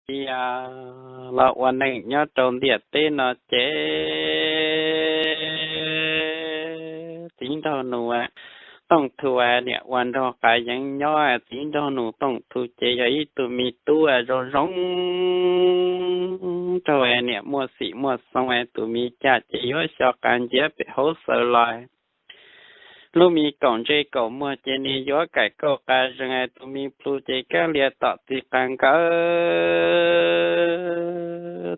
cia los ua neej nyob rau ntiaj teb no ces Txiv Nraug Nus Tooj Thu niam ua nraug qav yeev nyob. Txiv Nraug Nus Tooj Thu ces yog ib tug me tub zoo zoo nraug, niam muaj xim muaj xoo, tus me caj ces yuav xyo qa nciav pem hauv xaws los. Lub me kaum ntsej kaum muag ces nws yuav kaim kauj qa zees, tus me plhu ces kab liag tom txiv qa nkawd.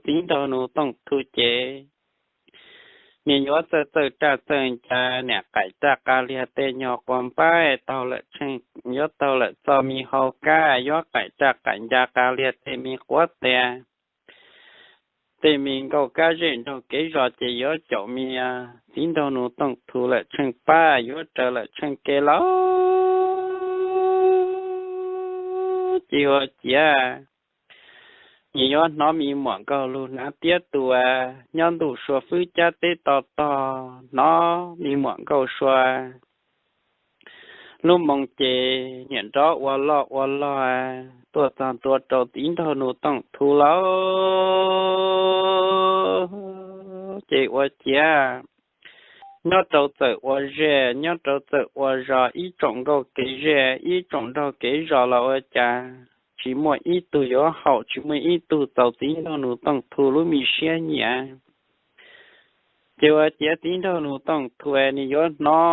Txiv Nraug Nus Tooj Thu ces nws yuav txawj txawj raj txawj ncas, niam qaim raj qa liag tej nyuag quas npab taug lawm tsheej, yuav taug lawm txoj me hau kab, yuav qaim raj qaim ncas qa liag tej me quav tes, tej me nkauj kab zej nraug kev zos ces yuav caum me Txiv Nraug Nus Tooj Thu lawm tsheej pab, yuav raws lawm tsheej kev los ces ua ciav nws yuav hnov me muam nkauj lug hnav tiab tua nyob ntuj sua fwb cab teb to tog, hnov me muam nkauj sua lub moo ces niam nrov ua loj ua log tuaj txog ntua rau Txiv Nraug Nus Tooj Thu lawm ces ua ciav nyob rau txawm ua zej, nyob rau txawm ua zos, ib tsoom nkauj kev zej, ib tsoom nraug kev zos los ua cas tsis muaj ib tug yuav haum, tsis muaj ib tug txaus Txiv Nraug Nus Tooj Thu lub me siab nyiam. Ces ua ciav Txiv Nraug Nus Tooj Thu nws yuav hnov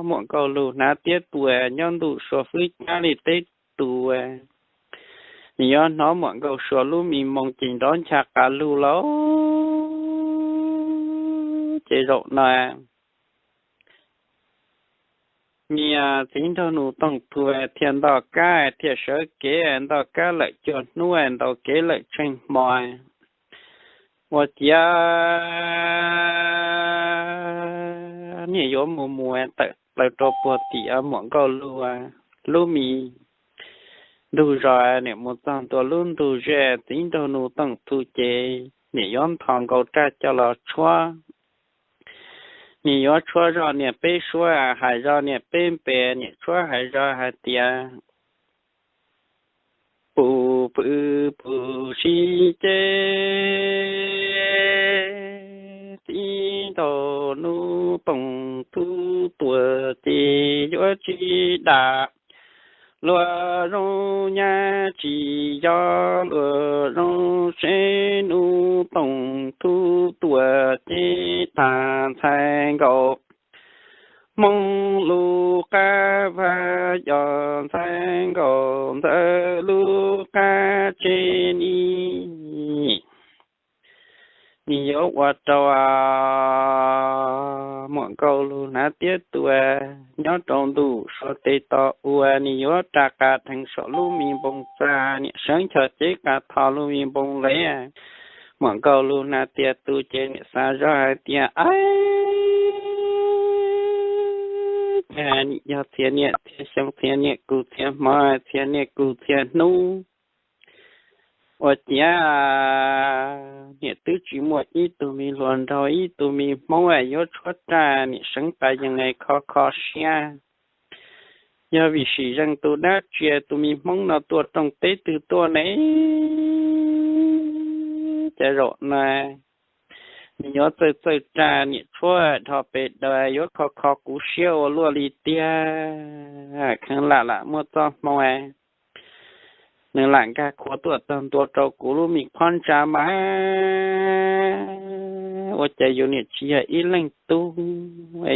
muam nkauj lug hnav tiab tua nyob ntuj sua fwb cab li teb tua, nws yuav hnov muam nkauj sua lub me moo ces nrov ncha qa lug lawm ces zaum no me Txiv Nraug Nus Tooj Thu thiaj ntoj kab thiaj sawv kev ntoj kab lawm cuag hnub, ntaus kev lawm tsheej hmo. Ua ciav niam yuav mus mus tawm plaws rau puag tim muam nkauj lug lub me ntug zos, niam mus txog ntua lub ntug zej Txiv Nraug Nus Tooj Thu ces niam yuav nthos nkaus raj coj los tshuab. Niam yuav tshuab zoj niam peb suab, hais zoj niam peb npe, niam tshuab hais zoj hais tias, pum pw pum si ces Txiv Nraug Nus Tooj Thu tua ces yuav tsis dam luag zoo nyab tsis yog luag zoo seb Nus Tooj Thu tua ces tag ntxhais nkaus Hmoob lub qab vaj, yog ntxhais nkaus Ntxawg lub qab tseg ni. Nws yuav ua rau muam nkauj lug hnav tiab tua nyob rau ntuj sua tes to ua, nws yuav raj qa dheev saum lub me npoo txag, niam sawv ncho cev qa tho lub me npoo le. Muam nkauj lug hnav tiab tua ces niam xav zoj hais tias, ab, cas nim yog txhia niam txhia xyoo, txhia niam kug txhia hmo, txhia niam kug txhia hnub. Ua ciav niam twb tsis muaj ib tug me hluas nraug ib tug me Hmoob yuav tshuab raj, niam seev qa yees kho kho siab. Yog vim sim zeej tus dab tsi tus me Hmoob no tuaj rooj teb twg tuaj ne? Cas zaum no nws yuav txawj txawj raj, niam tshuab dhau pes daws yuav kho kho kuv siab ua luaj li tiag. Kheev lam lam muaj txoj hmoo nws lam nkag khuav tuaj txog ntua rau kuv lub me qhov ntsa mas, ua cas yus niam tsis yog ib leej tub,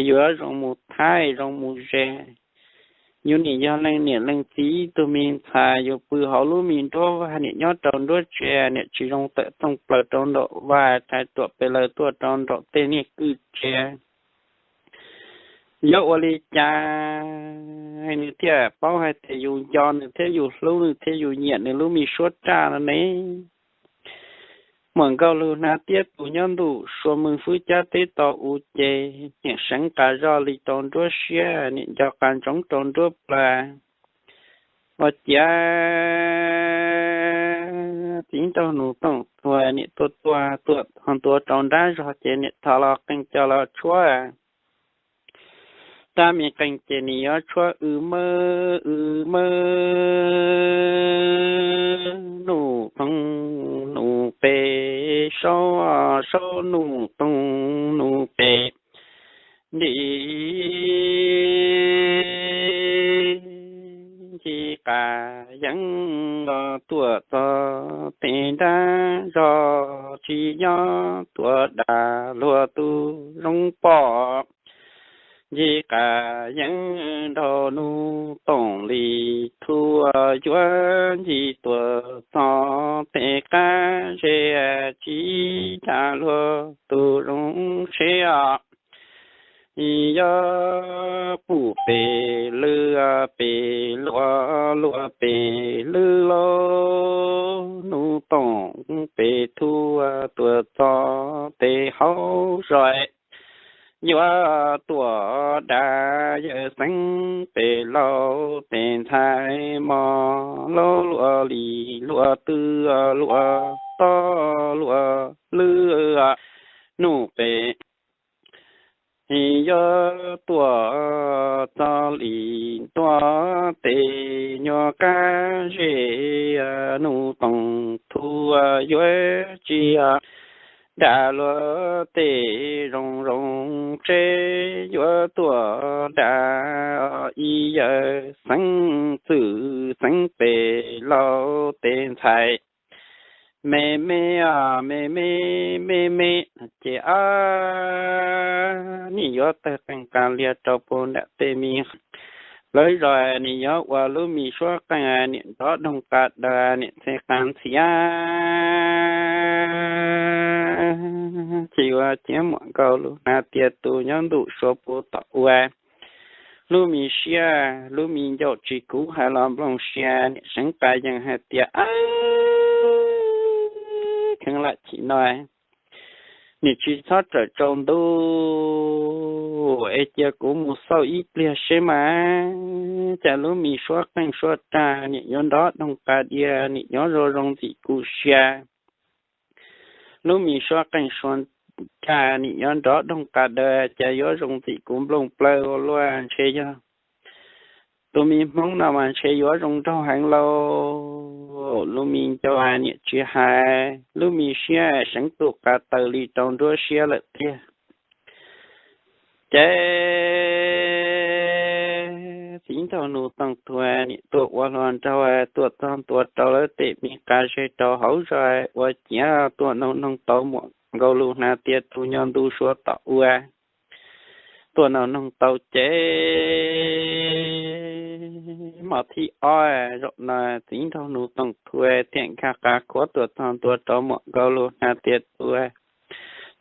yuav zoo mus thab zoo mus ze. Yus niam yog leej niam leej txiv ib tug me ntxhais, yus pw hauv lub me nruab vaj, niam nyob rau nruab tsev, niam tsis zoo tawm rooj plaws rau nraum vaj, rhais ruam pes lawg tuaj rau nraum tej niag kwj tsev. Yuav ua li cas nws thiaj paub hais tias yus nco nws thiab yus hlub nws thiab yus nyiam nws lub me suab raj no ne? Muam nkauj lug hnav tiab tus nyob ntuj sua mws fwb cab teb to u ces niam seev qa zoj li rau nruab siab, niam nco qa ntsoov rau nruab plaws. Ua ciav Txiv Nraug Nus Tooj Thu niam tuaj tuaj tuaj ho ntua rau nrab zog ces niam tho los qeej coj los tshuab. Rab me qeej ces nws yuav tshuab w mawb w mawb rau saum Nuj Toog Nuj Pem nti nci qas yeeb los tuam txog tes nrab zog tsis nyob tuam dam luag tug zoo pom. Nci qas yeeb nrog Nuj Toog li thua yuav nci tuam txog tes qab zej tsis nrab luag tug zoo seb os. Yog pum pem lwj pem luaj luaj pem lwj lauj, Nuj Toog pem thua tuam txog tes hauv zos. Yuav tuam dab yawg xeeb pem laus tes ntxhais mos lauj, luaj li luaj twg luaj toj luaj lwj Nuj Pem. Yog tuam txog li ntua tes nyuag qab zej Nuj Toog thua yuav tsis nrab luag tes zoo zoo seb yuav tuam dab ib yawg xeeb txwm xeeb pem laus tes ntxhais. Me me os, me me me me, ces ab nim yuav tawg qees qas lias rau puag nram tej me lawv zos, nim yuav ua lub me suab qeej nim nrov doog qas daws nim txhe qas ntxhiab. Ces ua ciav muam nkaus lug hnav tias tus nyob ntuj suav puv tom ua lub me siab lub me ncauj tsis kub hais los nplooj siab nim seev qas yees hais tias, kheev lam chim no nim tsis txhob rawm tsaus ntuj es cia kuv mus xauj ib pliag seb mas cas lub me suab qeej suab rag nim yuav nrov doog qas dias nim yuav zoo zoo ntxim kuv siab. Lub me suab qeej suab rag nim yuav nrov doog qas daws cas yuav zoo ntxim kuv nplooj plawg ua luaj ntshe yog tus me hmoob no mas ntshe yuav zoo nraug heev lauj. Lub me ncauj nim tsis hais, lub me siab seev tus qas taws li rau nruab siab lawm tiag. Ces txiv nraug Nus Tooj Thua nim tuaj ua hluas nraug tuaj txog ntua rau lawv tej me qas zej rau hauv zos ua ciav tuaj noog noog tau muam nkaus lug hnav tias tus nyob ntuj suav tom ua tuaj noog noog tau ces hmo thib ob zaum no txiv nraug Nus Tooj Thua thiaj nkag qas khuav tuaj txog ntua rau muam nkaus lug hnav tias tus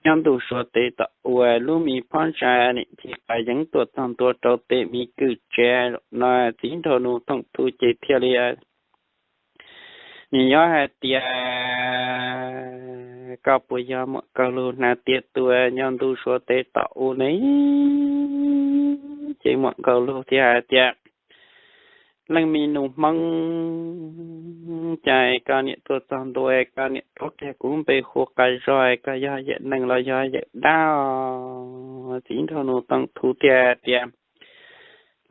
nyob ntuj suav tes tom ua lub me phab ntsa nim ci qas yeeb tuaj txog ntua rau tej me kwj tsev zaum no txiv nraug Nus Tooj Thua ces thiaj li nim nyob hais tias, koj puas yog muam nkaus lug hnav tias tus nyob ntuj suav tes tom ua ne? Ces muam nkaus lug thiaj hais tias, leej me nus hmoob, cas koj niam tuaj txog ntua koj niam tuaj qhia kuv npe hu qas zog, koj yog yawm neeg los yog yawm dab? Txiv nraug Nus Tooj Thua thiaj tias,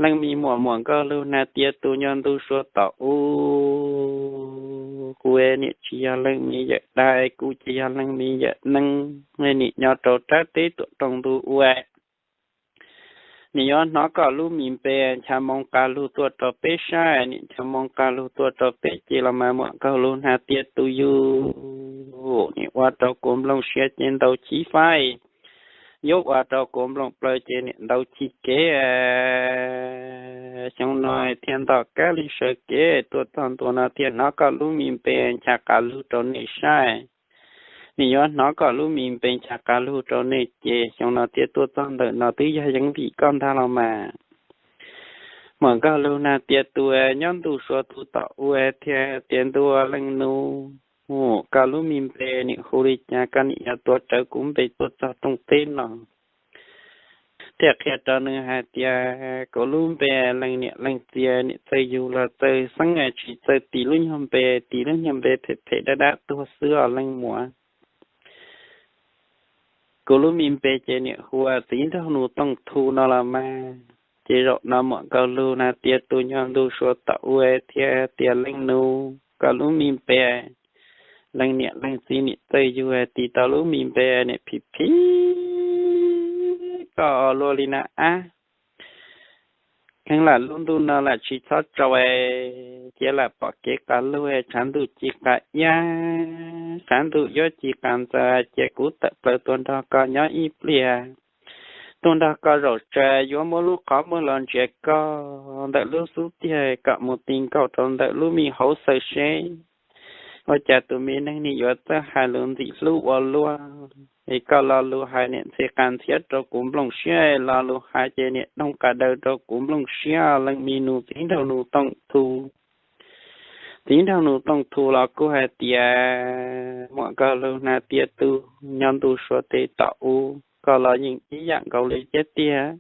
leej me muam muam nkaus lug hnav tias tus nyob ntuj suav tom ua, kuv niam tsis yog leej me yawm dab, kuv ces yog leej me yawm neeg, niam nyob rau rab teb tuam rooj ntuj ua. Niam yuav hnov koj lub me npe ncha moo qas lug tuaj rau peb saib, niam ncha moo qas lug tuaj rau peb ces los mas muam nkaus lug hnav tias tus yug, niam ua rau kuv nplooj siab ces ntaus chiv faib, yuav ua rau kuv nplooj plawg ces niam ntaus chiv kev. Xyoo no thiaj nto kab li sawv kev tuaj txog ntua no thiaj hnov koj lub me npe ncha qas lug rau nej saib. Niam yuav hnov koj lub me npe ncha qas lug rau nej ces xyoo no thiaj tuaj txog ntawm no twb yog yeej vim koj ntag los mas. Muam nkaus lug hnav tias tus nyob ntuj suav tus tom ua thiaj tias ntuj leej nus, koj lub me npe niam hu li cas koj niam yuav tuav rawv kuv npe tuaj txog rooj teb no? Thiaj qhia rau nws hais tias kuv lub npe leej niam leej txiv niam txawj yug los txawj xeeb, tsis txawj tis lub nyuag npe, tis lub nyuag npe phem phem dab dab tuag xwb os leej muam. Kuv lub me npe ces niam hu ua txiv nraug Nus Tooj Thu no los mas. Ces zaum no muam nkaus lug hnav tias tus nyob ntuj suav tom ua thiaj tias leej nus, koj lub me npe Leej niam leej txiv nim txawj yug tis tau lub me npe niam Phim Phim, koj luaj li na ab. Kheev lam lub ntuj no lam tsis txhob tsaus, cia lam pom kev qas lug, tshav ntuj ci qas iab, tshav ntuj yuav ci qas ntxaws, cia kuv tawm plaws tuaj nrog koj nyob ib pliag. Tuaj nrog koj zaum tsawv, yuav muab lub qhov muag los ntsia koj ntawm lub xub ntiag kom mus ti nkaus rau ntawm lub me hauv xaws seb ua cas tus me neeg nim yuav txawj hais lus ntxim hlub ua luaj. Es koj lo lus hais niam ntxhi qas ntxhiab rau kuv nplooj siab, lo lus hais ces niam doog qas daws rau kuv nplooj siab. Leej me nus txiv nraug nus Tooj Thu, txiv nraug nus Tooj Thu los kuj hais tias, muam nkauj lug hnav tiaj tug, nyob ntuj suav teb tom ub, koj los yeej ib yam nkaus li thiab tiag.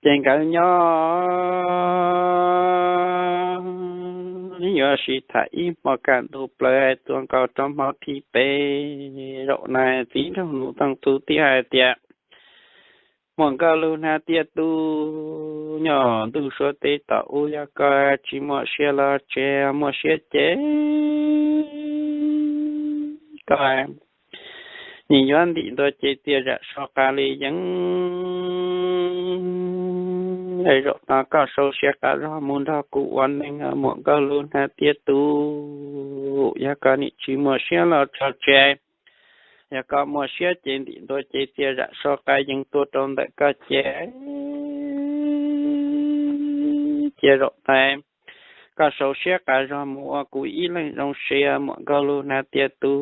Ces nkawd nyob yuav sib tham ib hmo kaj ntug plaws tuaj nkaus rau hmo thib peb. Zaum no txiv nraug nus Tooj Thu thiaj hais tias, muam nkauj lug hnav tiaj tug, nyob ntuj suav teb tom ub, yog koj tsis muaj siab los tseg, muaj siab ces koj nim yuav ntim ntua ces txias zam so qas li yeeb. Zaum no koj sau siab qas zog mus nrog kuv ua neej, muam nkauj lug hnav tiaj tug. Yog koj nim tsis muaj siab los tso tseg, yog koj muaj siab ces ntim ntua ces txias zam so qas yeeb tuaj rau ntawm koj ces. Cia zaum no koj sau siab qas zog mus ua kuv ib leeg zoo siab, muam nkauj lug hnav tiaj tug.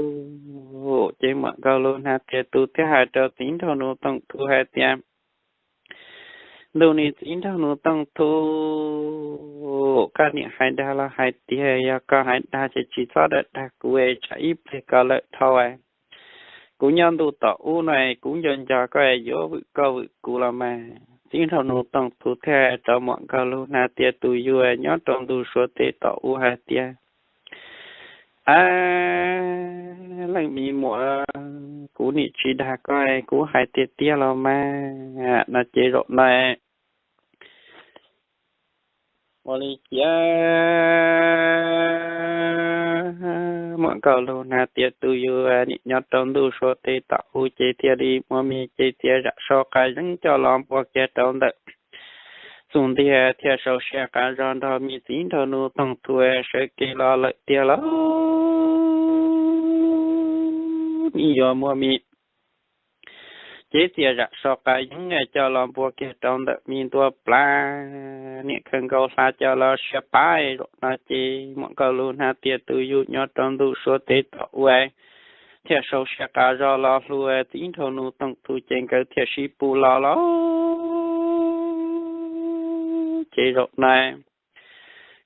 Ces muam nkauj lug hnav tiaj tug thiaj hais rau txiv nraug nus Tooj Thu hais tias, ntuj, niam txiv nraug nus Tooj Thu, koj niam hais dag los hais tiag? Yog koj hais dag ces tsis txhob dag dag kuv, tsam ib pliag koj lawm dhau. Kuv nyob ntuj tom ub no kuv nco nco koj yuav vwm koj vwm kuv los mas. Txiv nraug nus Tooj Thu thiaj hais rau muam nkauj lug hnav tiaj tug yug nyob rau ntuj suav teb tom ub hais tias, a, leej me muam, kuv nim tsis dag koj, kuv hais tiag tiag los mas. No ces zaum no ua li cas muam nkauj lug hnav tiaj tug yug nim nyob rau ntuj suav teb tom ub ces thiaj li muaj me ces txias zam so qas yeeb coj los npua kiag rau ntawm xub ntiag thiaj sau siab qas zog nrog me txiv nraug nus Tooj Thu sawv kev los lawm tiag lauj. Nim yuav muaj me ces txias zam so qas yeeb coj los npua kiag rau ntawm me ntua plab, niam khaws nkaus hla coj los siav pab. Zaum no ces muam nkauj lug hnav tiaj tug yug nyob rau ntuj suav teb tom ub thiaj sau siab qas zog los hlub txiv nraug nus Tooj Thu ces nkawd thiaj sib pub los lawm. Ces zaum no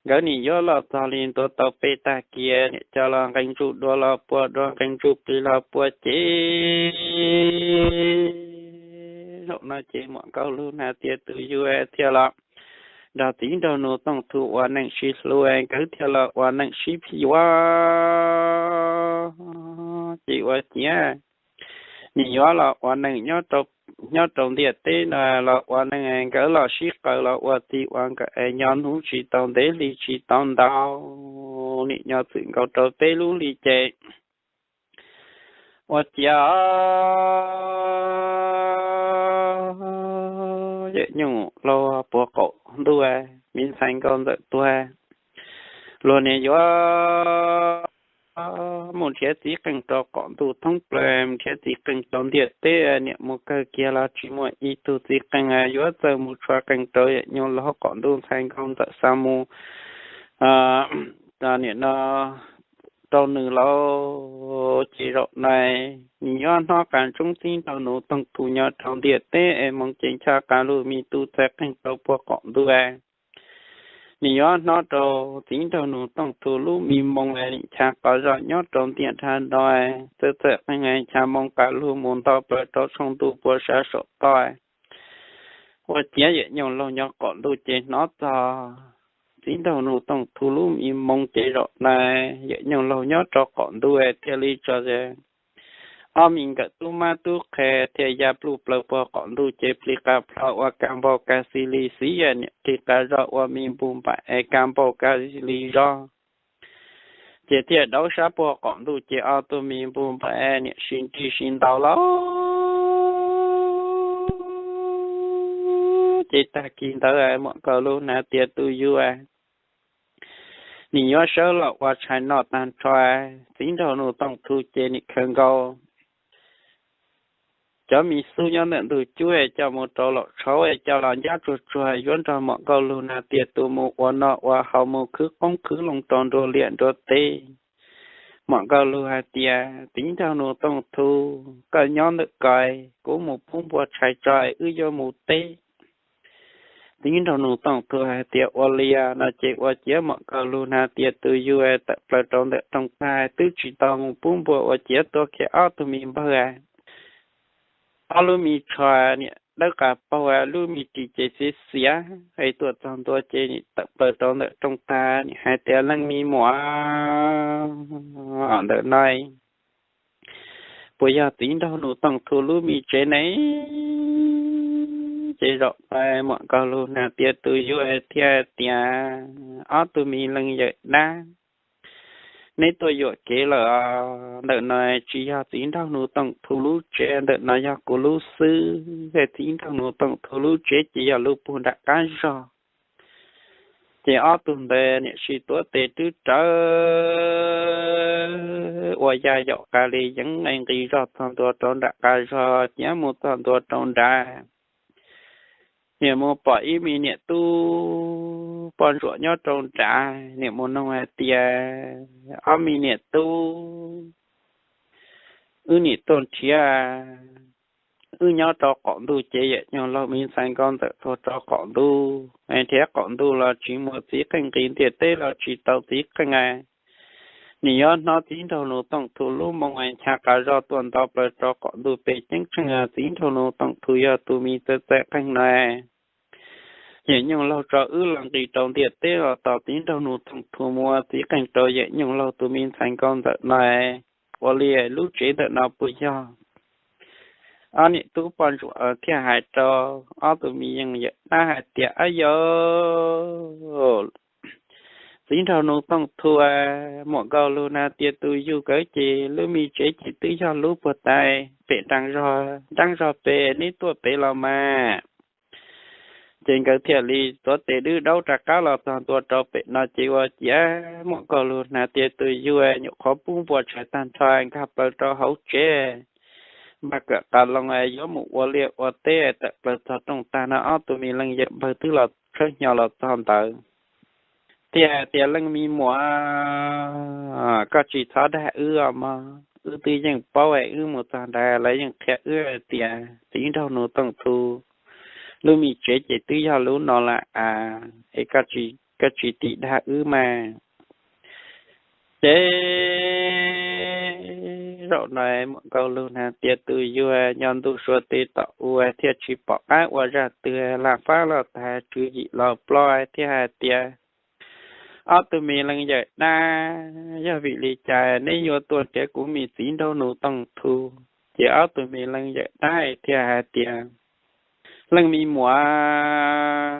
nkawd nim yuav los txog li ntua tau peb tag kiag, niam coj los nqee ntsuj dua los pua, dua nqee ntsuj plig los pua ces zaum no ces muam nkauj lug hnav tiaj tug yug thiaj los nrog txiv nraug nus Tooj Thu ua neej sib hlub, nkawd thiaj los ua neej sib phim yuav. Ces ua ciav nim yuav los ua neej nyob rau ntiaj teb no los ua neej, nkawd los sib qaws los ua txiv ua nkawm es nyob hnub tsis tau ntev hli tsis tau ntau, nim nyob txwm nkaus rau peb lub hli ces ua ciav yawm nyuj laug puag qaum ntuj, me ntxhais nkauj ntxawm tuag, luag niam yuav mus nrhiav txiv qeej rau qaum ntuj thoob plaws, nrhiav txiv qeej rau ntiaj teb, niam mus kawg kiag los tsis muaj ib tug txiv qeej yuav txawj mus tshua qeej rau yawm nyuj laug qaum ntuj ntxhais nkauj ntxawm xa mus nim no rau nws lauj. Ces zaum no nws nyob hnub qas ntsoov txiv nraug nus Tooj Thu nyob rau ntiaj teb es moo ces ncha qas lug me tub txhais qeej rau puag qaum ntuj. Nws nyob hnub rau txiv nraug nus Tooj Thu lub me moo es ncha qas zog nyob rau ntiaj teb no, txhais txhais qeej ncha moo qas lug mus nto plaws rau tshooj ntuj puag sab saum toj. Ua ciav yawm nyuj laug nyob qaum ntuj ces hnov txog txiv nraug nus Tooj Thu lub me moo ces zaum no yawm nyuj laug nyob rau qaum ntuj thiaj li tso ob me nkawm tub mab tub qhe thiaj ya pluj plaws puag qaum ntuj ces plig qas plho ua kab npauj kab xis li xiv, niam plig qas zog ua me npus npam es kab npauj kab xis li zog. Ces thiaj daub sab puag qaum ntuj ces ob tug me npau npau niam sib nrig sib ntaus lawm. Ces tag kis ntawd Muam Nkauj Lug hais tias tus yug, nim yuav sawv los ua tshais noj tag nrho. Txiv nraug Nus Tooj Thu ces nim khawm nkaus cov me xub nyob ntawm ntug cub coj mus rau laum tshauv coj los ncab tsuag tsuag yuav nrog Muam Nkauj Lug hais tias tus mus ua noj ua haus mus khwv qoob khwv loo rau nruab liaj nruab teb. Muam Nkauj Lug hais tias, Txiv nraug Nus Tooj Thu, koj nyob ntawm ko, kuv mus pub npua tshais tso wb yuav mus teb. Txiv nraug Nus Tooj Thu hais tias, Ua li no ces ua ciav. Muam Nkauj Lug hais tias tus yug tawm plaws rau ntawm rooj tag twb tsis tau mus pub npua ua ciav tuaj kiag ob tug me npawg ob lub me tsho niam dawb qas paug, lub me ris ces xiav xiav es tuaj txog ntua ces nim tawm plaws rau ntawm rooj tag nim hais tias, Leej me muam, ntawm no puas yog txiv nraug Nus Tooj Thu lub me tsev ne? Ces zaum ntawd Muam Nkauj Lug hais tias tus yug thiaj tias, Ob tug me leej yawm dab, neb tuaj yuam kev lawm. Ntawm no tsis yog txiv nraug Nus Tooj Thu lub tsev, ntawm no yog kuv lub xwb. Txiv nraug Nus Tooj Thu lub tsev ces yog lub puag nram qab zog. Ces ob tug ntawd niam sib tuav tes twb rawv ua yaj yaum qas li yeev nqis zog txog ntua rau nram qab zog, ces mus txog ntua rau nrad, nim mus pom ib me niam tub poj ntsuam nyob rau nrad, nim mus noog hais tias, Ob me niam tub, wb nim tuaj nrhiav, wb nyob rau qaum ntuj ces yawm nyoog laug me ntxhais nkauj ntxawm tuag rau qaum ntuj, nrhiav qaum ntuj los tsis muaj txiv qeej, nqis ntiaj teb los tsis tau txiv qeej. Nim yuav hnov txiv nraug Nus Tooj Thu lub moo ncha qas zog tuaj nto plaws rau qaum ntuj pem ceeb tsheej, txiv nraug Nus Tooj Thu yog tus me txawj txawj qeej no. Yawm nyoog laug tso wb los nqis rau ntiaj teb los tos txiv nraug Nus Tooj Thu mus ua txiv qeej rau yawm nyoog laug tus me ntxhais nkauj ntxawm no. Ua li lub tsev ntawm no puas yog? Ob niam tub poj ntsuam thiaj hais rau ob tug me leej yawm dab hais tias, Ab yau, txiv nraug Nus Tooj Thu, Muam Nkauj Lug hais tias tus yug nkawd ces lub me tsev ces twb yog lub puag ta pem nraab zog pem, neb tuaj pem los mas. Ces nkawd thiaj li tuav tes dwb daub rov qab los txog ntua rau pem no ces ua ciav Muam Nkauj Lug hais tias tus yug nyuam qhuav pub npua tshais tag nrho nkag plaws rau hauv tsev, npaj kawm qas loo yuav mus ua liaj ua teb, tawm plaws txog rooj tag no ob tug me leej yawm npawg twb los tshawb hnyo los txog ntawd. Thiaj tias, Leej me muam, koj tsis txhob dag wb os mog, wb twb yeej paub, wb mus txog nrad lawv yeej qhia wb hais tias txiv nraug Nus Tooj Thu lub me tsev ces twb yog lub no lawm as, es koj tsis tim dag wb mas. Ces zaum no Muam Nkauj Lug hais tias tus yug nyob ntuj sua teb tom ub thiaj tsis pom qab ua zaj twg, lam fab los tag tswv yim los ploj thiaj hais tias, Ob tug me leej yawm dab, yog vim li cas neb yuav tuaj nrhiav kuv me txiv nraug Nus Tooj Thu? Ces ob tug me leej yawm dab thiaj hais tias, Leej me muam,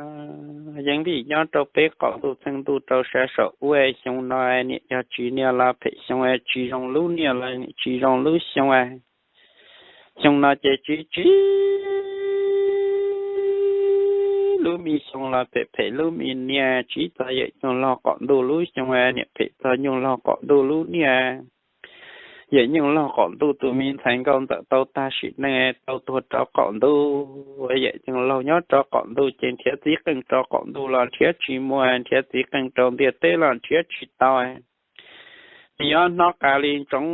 yeej vim nyob rau peb qaum ntuj txheej ntuj rau sab saum ub, xyoo no niam yog tsis niaj los phem xyoo, tsis zoo lub niaj los niam tsis zoo lub xyoo. Xyoo no ces tsis tsis lub me xyoo los phem phem lub me niaj, tsis txog yawm nyoog laug qaum ntuj lub xyoo, niam phem txog nyoog laug qaum ntuj lub niaj. Yawm nyoog laug qaum ntuj tus me ntxhais nkauj ntxawm tau tag sim neej tau tuag rau qaum ntuj, yawm nyoog laug nyob rau qaum ntuj ces nrhiav txiv qeej rau qaum ntuj los nrhiav tsis muaj, nrhiav txiv qeej rau ntiaj teb los nrhiav tsis tau. Nws yuav hnov qas li ntsoov,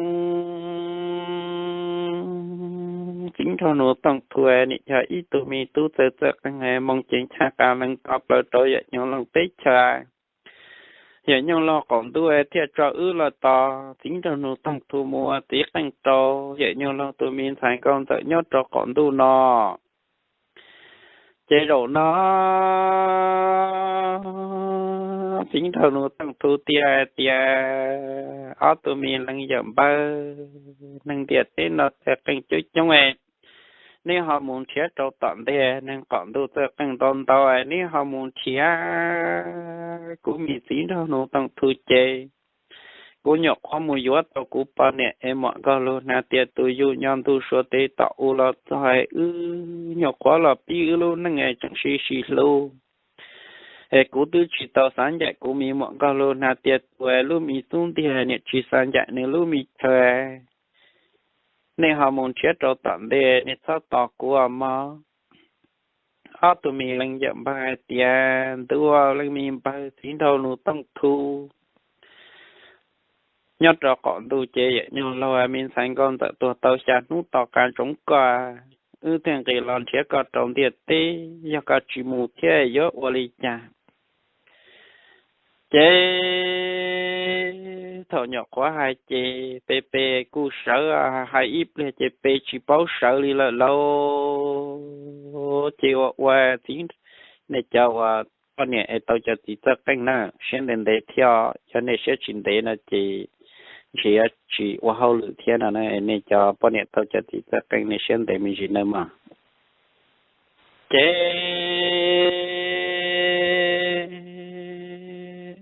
txiv nraug Nus Tooj Thu, nim yog ib tug me tub txawj txawj qeej, moo ces ncha qas lees to plaws rau yawm nyoog laug teb chaws. Yawm nyoog laug qaum ntuj thiaj tso wb los tos txiv nraug Nus Tooj Thu mus ua txiv qeej rau yawm nyoog laug tus me ntxhais nkauj ntxawm nyob rau qaum ntuj no. Ces zaum no txiv nraug Nus Tooj Thu thiaj tias, Ob tug me leej yawm npawg, neeg ntiaj teb no txawj qeej coob coob, neb ho mus nrhiav rau tom ntej, neeg qaum ntuj txawj qeej ntau ntau, neb ho mus nrhiav kuv me txiv nraug Nus Tooj Thu ces Kuv nyuam qhuav mus yuav tau kuv poj niam es muam Nkauj Lug Hnav Tias tus yug nyob ntuj suav teb tom u los txog, wb nyuam qhuav los pib wb lub neej es tseem sib sib hlub. Es kuv twb tsis tau xav ncaim kuv me muam Nkauj Lug Hnav Tias tus lub me xub ntiag, niam tsis xav ncaim nws lub me chaw. Nej ho mus nrhiav rau tom ntej, nej txhob tos kuv os mog. Ob tug me leej yawm npawg hais tias, ntuj, leej me npawg Txiv Nraug Nus Tooj Thu, nyob rau qaum ntuj ces yawm nyuag laug me ntxhais Nkauj Ntxawm tuag tau xya hnub tom qab ntsoov koj, wb thiaj nqis los nrhiav koj rau ntiaj teb, yog koj tsis mus thiab yuav ua li cas? Ces thaum nyuam qhuav hais ces Pe Pe kuj sawv, hais ib pliag ces Pe tsis paub sawv li lawm lauj. Ces ua ua txiv, nej cov uas poj niam es tau cov txiv txawj qeej na, siab ntev ntev thiab, yog nej siab tsis ntev no ces ntshe yuav tsis ua hauj lwm thiab no na. Nej cov poj niam tau cov txiv txawj qeej nej siab ntev me ntsis nawb mog. Ces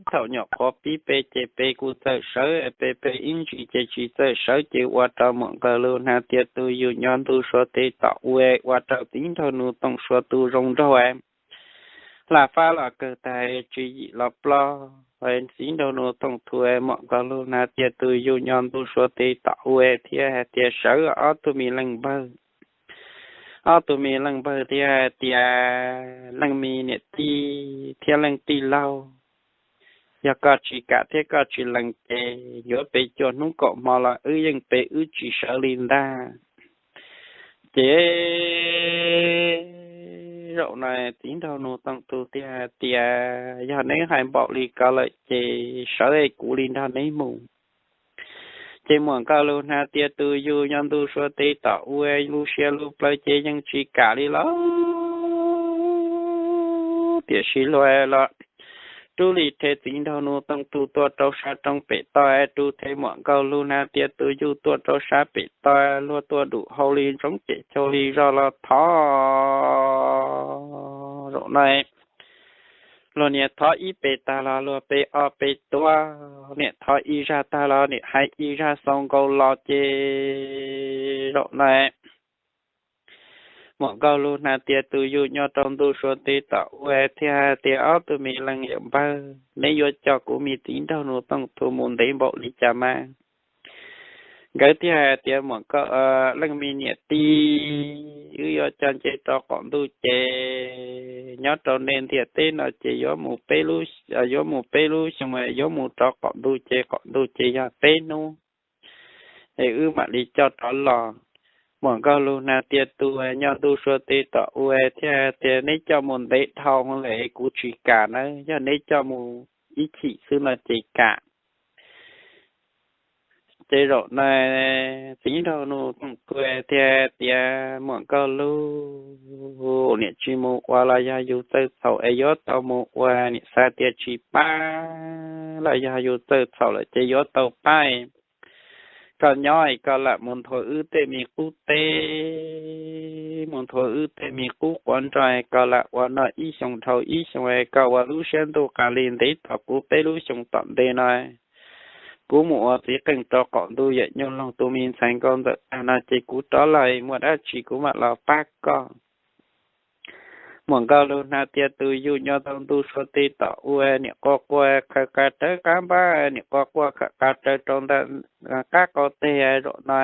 thaum nyuam qhuav pib Pe ces Pe kuj txawj sawv, Pe Pe ib ntsis ces tsis txawj sawv ces ua rau muam Nkauj Lug Hnav Tias tus yug nyob ntuj suav teb tom u, ua rau Txiv Nraug Nus Tooj Suav tus zoo nraug hla fab los kawg tag, tswv yim los ploj. Txiv Nraug Nus Tooj Thu, muam Nkauj Lug Hnav Tias tus yug nyob ntuj suav teb tom u thiab hais tias sawv ob tug me leej npawg. Ob tug me leej npawg thiaj hais tias leej me niam tij thiab leej tij laug, yog koj tsis kam thiab koj tsis lees ces yuav pes cuaj hnub kaum hmo los wb yeej pe wb tsis sawv li ntag. Ces zaum no Txiv Nraug Nus Tooj Thu thiaj hais tias yog neb hais npaum li ko lawm ces sawv es kuv li nrog neb mus. Ces muam Nkauj Lug Hnav Tias tus yug nyob ntuj suav teb tom u, lub siab lub plawv ces yeej tsis kam li los, tiam sis luag los rub li rhe Txiv Nraug Nus Tooj Thu tuaj rau sab roob pem toj, rub rhe muam Nkauj Lug Hnav Tias tus yug tuaj rau sab pem toj, luag tuaj dum hau li ntsoov ces chau li zog los thov. Zaum no luag niam thov ib pe tag los luag pe ob pe tuaj, niam thov ib zaj tag los niam hais ib zaj xaus nkaus los ces zaum no muam Nkauj Lug Hnav Tias tus yug nyob rau ntuj suav teb tom u thiaj hais tias ob tug me leej yawm npawg, neb yuav coj kuv me Txiv Nraug Nus Tooj Thu mus ntev npaum li cas mas? Nkawd thiaj hais tias muam Nkauj, leej me niam tij, wb yuav coj nce rau qaum ntuj ces nyob rau nej ntiaj teb no ces yuav mus peb lub, yuav mus peb lub xyoo, yuav mus rau qaum ntuj ces qaum ntuj ces yog peb hnub es wb mam li coj rov los. Muam Nkauj Lug Hnav Tias tus nyob ntuj suav teb tom u thiaj hais tias neb coj mus ntev dhau lawm kuv tsis kam nawb, yog neb coj mus ib chim xwb no ces kam. Ces zaum no Txiv Nraug Nus Tooj Thu thiaj tias muam Nkauj Lug, niam tsis mus ua los yog yus txawj txhaum es yuav tau mus ua, niam xav tias tsis pab los yog yus txawj txhaum lawm ces yuav tau pab. Koj nyob es koj lam mus nthua wb tej me qub teb, mus nthua wb tej me qub quav nroj, koj lam ua noj ib xyoo dhau ib xyoo, koj ua lub siab ntuj qas li ntev tos kuv peb lub xyoo tom ntej no. Kuv mus ua txiv qeej rau qaum ntuj, yawm nyuj loog tus me ntxhais Nkauj Ntxawm tag no ces kuv rov los muaj dab tsi kuv mam los pab koj. Muam Nkauj Lug Hnav Tias tus yug nyob rau ntuj suav teb tom u, niam quaj quaj khawm qas rawv qab npab, niam quaj quaj khawm qas rawv rau ntawm qab qau teg zaum no.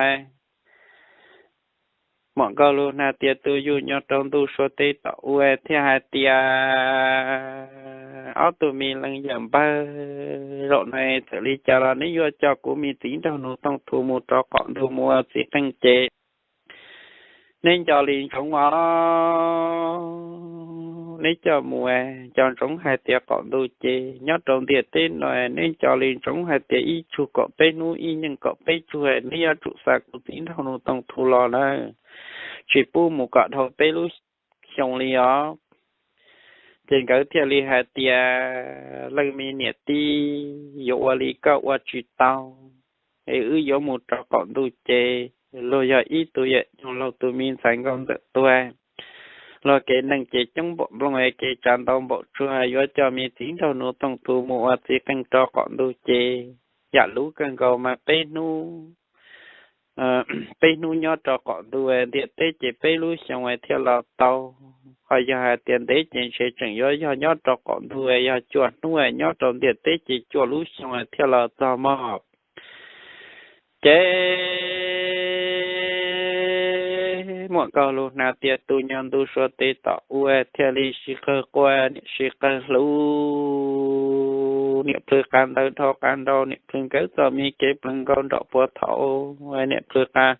Muam Nkauj Lug Hnav Tias tus yug nyob rau ntuj suav teb tom u thiaj hais tias ob tug me leej yawm npawg, zaum no txawm li cas los neb yuav coj kuv me Txiv Nraug Nus Tooj Thu mus rau qaum ntuj mus ua txiv qeej ces neb nco li ntsoov os, neb coj mus nco ntsoov hais tias qaum ntuj ces nyob rau ntiaj teb no, neb nco li ntsoov hais tias ib tsug kaum peb hnub, ib nyeej kaum peb tsug, neb yuav tsum xa kuv Txiv Nraug Nus Tooj Thu los na, tsis pub mus kom dhau peb lub xyoo li os. Ces nkawd thiaj li hais tias leej me niam tij, yuav ua li koj ua tsis tau, es wb yuav mus rau qaum ntuj ces luag yog ib tug yawm nyuj loog tus me ntxhais Nkauj Ntxawm tuag, luag kev neeg ces coob npaum nplooj, kev tsav ntau npaum tsuag, yuav coj me Txiv Nraug Nus Tooj Thu mus ua txiv qeej rau qaum ntuj ces yam lub kawg nkaus mas peb hnub peb hnub nyob rau qaum ntuj ntiaj teb ces peb lub xyoo thiaj los tau. Ho yog hais tias ntev ces ntshe tseem yuav yog nyob rau qaum ntuj yog cuaj hnub, nyob rau ntiaj teb ces cuaj lub xyoo thiaj los txog mog. Ces muam Nkauj Lug Hnav Tiaj Tus nyob ntuj suav teb tom ub thiaj li sib qawg quaj, niam sib qawg hlub, niam plhws qab ntawv dhau qab nraug, niam plhws nkawd txoj me kev plees nkauj nraum puag thaum, niam plhws qab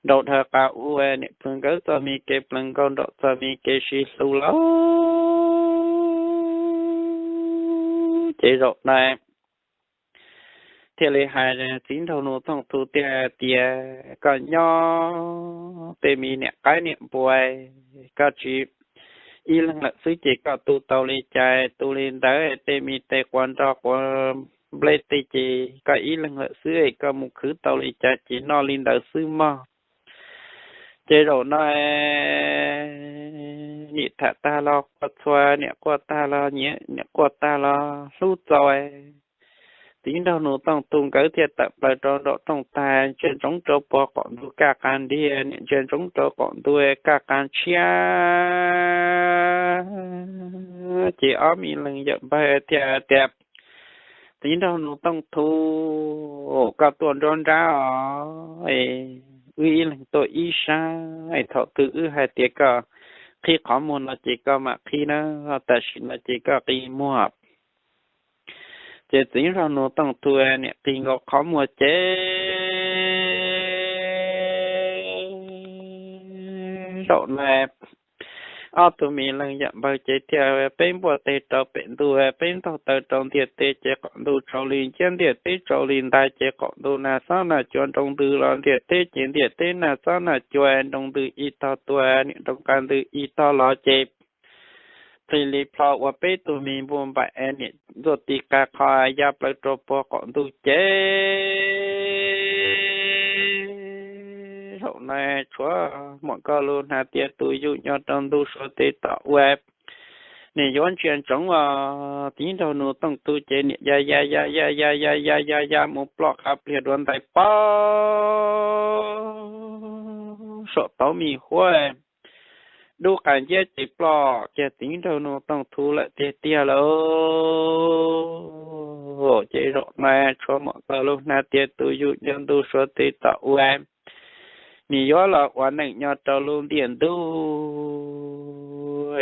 nraug dhau qab ub, niam plhws nkawd txoj me kev plees nkauj nraum txoj me kev sib hlub lawm. Ces zaum no thiaj li hais Txiv Nraug Nus Tooj Thu tiag tias, koj nyob tej me niam qaib niam npua, koj tsis ib leeg lawm xwb ces koj tu tau li cas tu li ntawd, tej me tes quav nroj quav nplej tej ces koj ib leeg lawm xwb, koj mus khwv tau li cas ces noj li ntawd xwb mog. Ces zaum no niam tham tag los quaj txhua, niam quaj tag los nyiav, niam quaj tag los hlub txaus. Txiv Nraug Nus Tooj Thu nkawd thiaj tawm plaws rau nraum rooj tag, ntsia ntsoov rau puag qaum ntug kaj qab ntiag, niam ntsia ntsoov rau qaum ntug kaj qab tshiab. Ces ob me leeg yawm npawg thiaj tias, Txiv Nraug Nus Tooj Thu, koj tuaj nruab nrab os, wb ib leeg tuaj ib sab, thaum twg wb hais tias koj qhib qhov muag no ces koj mam qhib na, tam sim no ces koj qi muag. Ces Txiv Nraug Nus Tooj Thu niam qi nkaus qhov muag ces zaum no ob tug me leeg yawm npawg ces thiaj peb npuaj teg rau pem ntuj, peb ntaug taw rau ntiaj teb ces qaum ntuj tsaus li nciab, ntiaj teb tsaus li ntag ces qaum ntuj nag xob nag cua nroo ntws los ntiaj teb ces ntiaj teb nag xob nag cua nroo ntws ib tog tuaj, niam nroo qab ntws ib tog los ces plig li plho ua peb tug me npuaj npaim, niam ntxuaj ti qa qho ya plaws rau puag qaum ntuj ces zaum no tshuav muam Nkauj Lug Hnav Tiaj Tus yug nyob rau ntuj suav teb tom ub, niam yuav ntsia ntsoov os. Txiv Nraug Nus Tooj Thu ces niam ya ya ya ya ya ya ya ya ya mus ploj qab pliag dua ntais pab saum tauv me huab, dub qas nciab ces ploj kiag Txiv Nraug Nus Tooj Thu lawm tiag tiag lauj. Ces zaum no tshuav muam Nkauj Lug Hnav Tiaj Tus yug nyob ntuj suav teb tom ub, nws yuav los ua neej nyob rau lub ntiaj ntuj,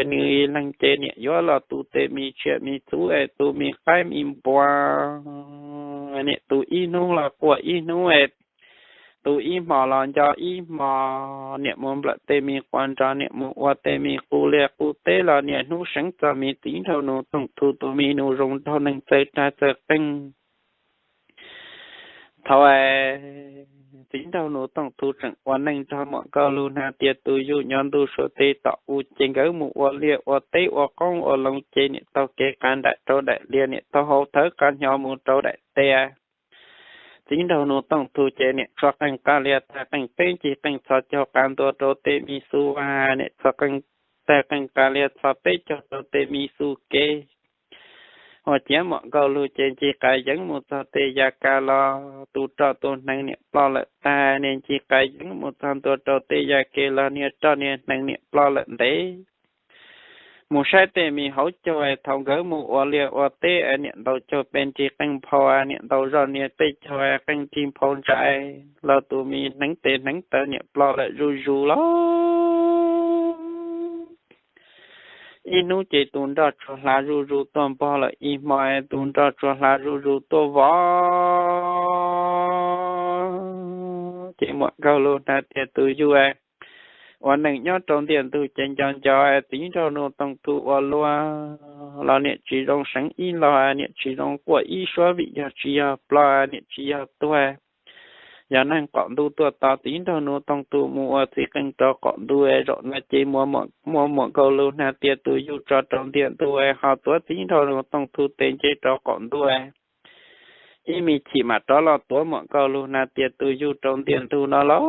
nws ib leeg ces niam yuav los tu tej me tsiaj me txhu, tu me qaib me npua, niam tu ib hnub los quaj ib hnub, tu ib hmo los nco ib hmo, niam mus nplawm tej me quav nroj, niam mus ua tej me qub liaj qub teb los niam hnub seev txog me Txiv Nraug Nus Tooj Thu tus me nus zoo nraug neeg txawj rag txawj qeej. Thaum Txiv Nraug Nus Tooj Thu tseem ua neej nrog muam Nkauj Lug Hnav Tiaj Tus yug nyob ntuj suav teb tom ub ces nkawd mus ua liaj ua teb ua qoob ua loo ces niam taug kev qab nraim rau daim liaj, niam taug hau thawb qab hnyo mus rau daim teb. Txiv Nraug Nus Tooj Thu ces niam txhos qeej qab liag tag qeej peb ncig qeej txhos caug qab ntua rau tej me xu vaj, niam txhos qeej tag qeej qab liag txhos peb caug rau tej me xu kev. Ua ciav muam Nkauj Lug ces ncig qas yeev mus txog tej yaj kab los tus roj tus hneev niam ploj lawm tag, niam ncig qas yeev mus txog ntua rau tej yaj kev los niag roj niag hneev niam ploj lawm ntev. Mus saib tej me hauv caug, thaum nkawd mus ua liaj ua teb, niam ntaus caug pes nrig qeej phau, niam ntaus zoj niag peb caug qeej nrig phau ntsa, los tus me hneev tes hneev taw niam ploj lawm zuj zus los. Ib hnub ces tus nroj tsuag hlav zuj zus tuaj npog lawm, ib hmo tus nroj tsuag hlav zuj zus tuaj vov. Ces muam Nkauj Lug Hnav Tiaj Tus yug ua neej nyob rau ntiaj ntug ces nco nco Txiv Nraug Nus Tooj Thu ua luaj los niam tsis zoo seev ib lo, niam tsis zoo quaj ib suab vim yog tsis yog ploj, niam tsis yog tuag. Yog neeg qaum ntuj tuaj tos Txiv Nraug Nus Tooj Thu mus ua txiv qeej rau qaum ntuj, zaum no ces muab muam Nkauj Lug Hnav Tiaj Tus yug tso rau ntiaj ntug, ho tuav Txiv Nraug Nus Tooj Thu tes nce rau qaum ntuj. Ib me chim mam rov los tuav muam Nkauj Lug Hnav Tiaj Tus yug rau ntiaj ntug no lauj.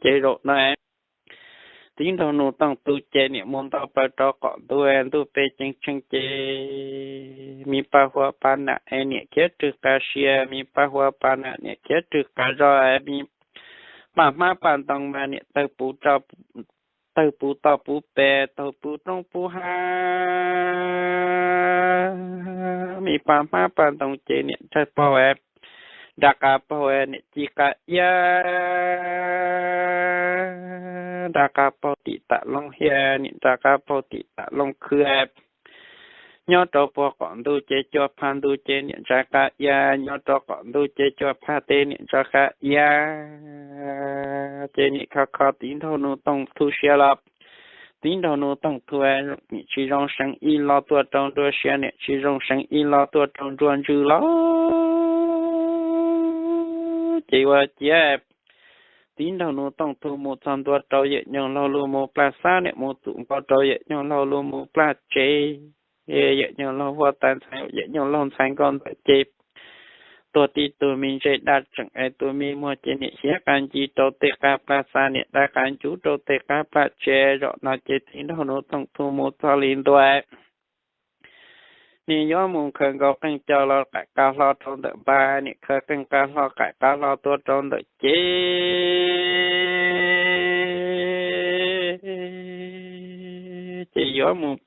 Ces zaum no Txiv Nraug Nus Tooj Thu ces niam mus ntau plaws rau qaum ntuj, ntuj pes ceev tsheej ces Me paj huab paj nam es niam khiav rwg qas sia, me paj huab paj nam niam khiav rwg qas zog, me paj hmab paj ntoo mas niam tawg puv toj puv pes, taug puv roob puv hav. Me paj hmab paj ntoo ces niam nrawg paug, nra qas paug, niam ci qas iab, nra qas paug tim tam loo hiab, niam nra qas paug tim tam loo khw. Nyob rau puag qaum ntuj ces cua phaj ntuj ces niam ntsa qas iab, nyob rau qaum ntuj ces cua phaj teb niam ntsa qas iab. Ces niam kho kho Txiv Nraug Nus Tooj Thu siab los, Txiv Nraug Nus Tooj Thu niam tsis zoo seev ib lo tuaj rau nruab siab, niam tsis zoo seev ib lo tuaj rau nruab ntswg los. Ces ua ciav Txiv Nraug Nus Tooj Thu mus txog ntua rau Yawm Nyoog Laug Lug Mus Plaj Xab, niam mus txum nkaus rau Yawm Nyoog Laug Lug Mus Plaj Tsev. Yawm Nyoog Laug Huab Tais Ntxhais, Yawm Nyoog Laug Ntxhais Nkauj Ntxawm ces tuag tib tug me ntsej daj tseem es tus me muag ces niam hiab qas ncig rau tej qab plaj xav, niam dai qas ncuv rau tej qab plaj tsev. Zaum no ces Txiv Nraug Nus Tooj Thu mus txog li ntua, niam yuav mus khaws nkaus qeej coj los qaim qas hlo rau ntawm npab, niam khaws qeej qas hlo qaim qas hlo tuaj rau ntawm cev, ces yuav mus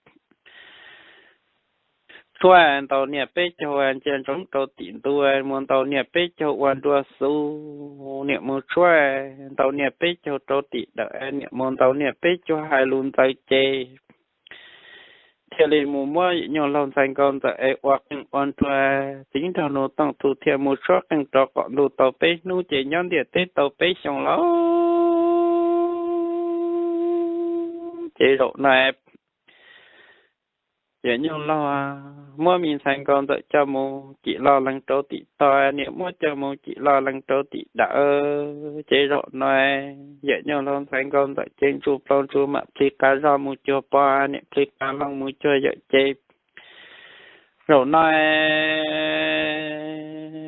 tshuab ntaus niag peb caug ntsia ntsoov rau tim ntua, mus ntaus niag peb caug ua nruab xu, niam mus tshuab ntaus niag peb caug rau tim dawm, niam mus ntaus niag peb caug hais lus ntxaws ces thiaj li mus muab Yawm Nyoog Laug Ntxhais Nkauj Ntxawm es ua qeej ua nruab. Txiv Nraug Nus Tooj Thu thiaj mus tshuab qeej rau qaum ntuj tau peb hnub ces nyob ntiaj teb tau peb xyoo lauj. Ces zaum no Yawm Nyoog Laug muab me Ntxhais Nkauj Ntxawm coj mus cim lo lees rau tim toj, niam muab coj mus cim lo lees rau tim dawm. Ces zaum no Yawm Nyoog Laug Ntxhais Nkauj Ntxawm ces ntsuj plhaub ntsuj mam plhis qas zog mus cuag pog, niam plhis qas loog mus cuag yawm ces zaum no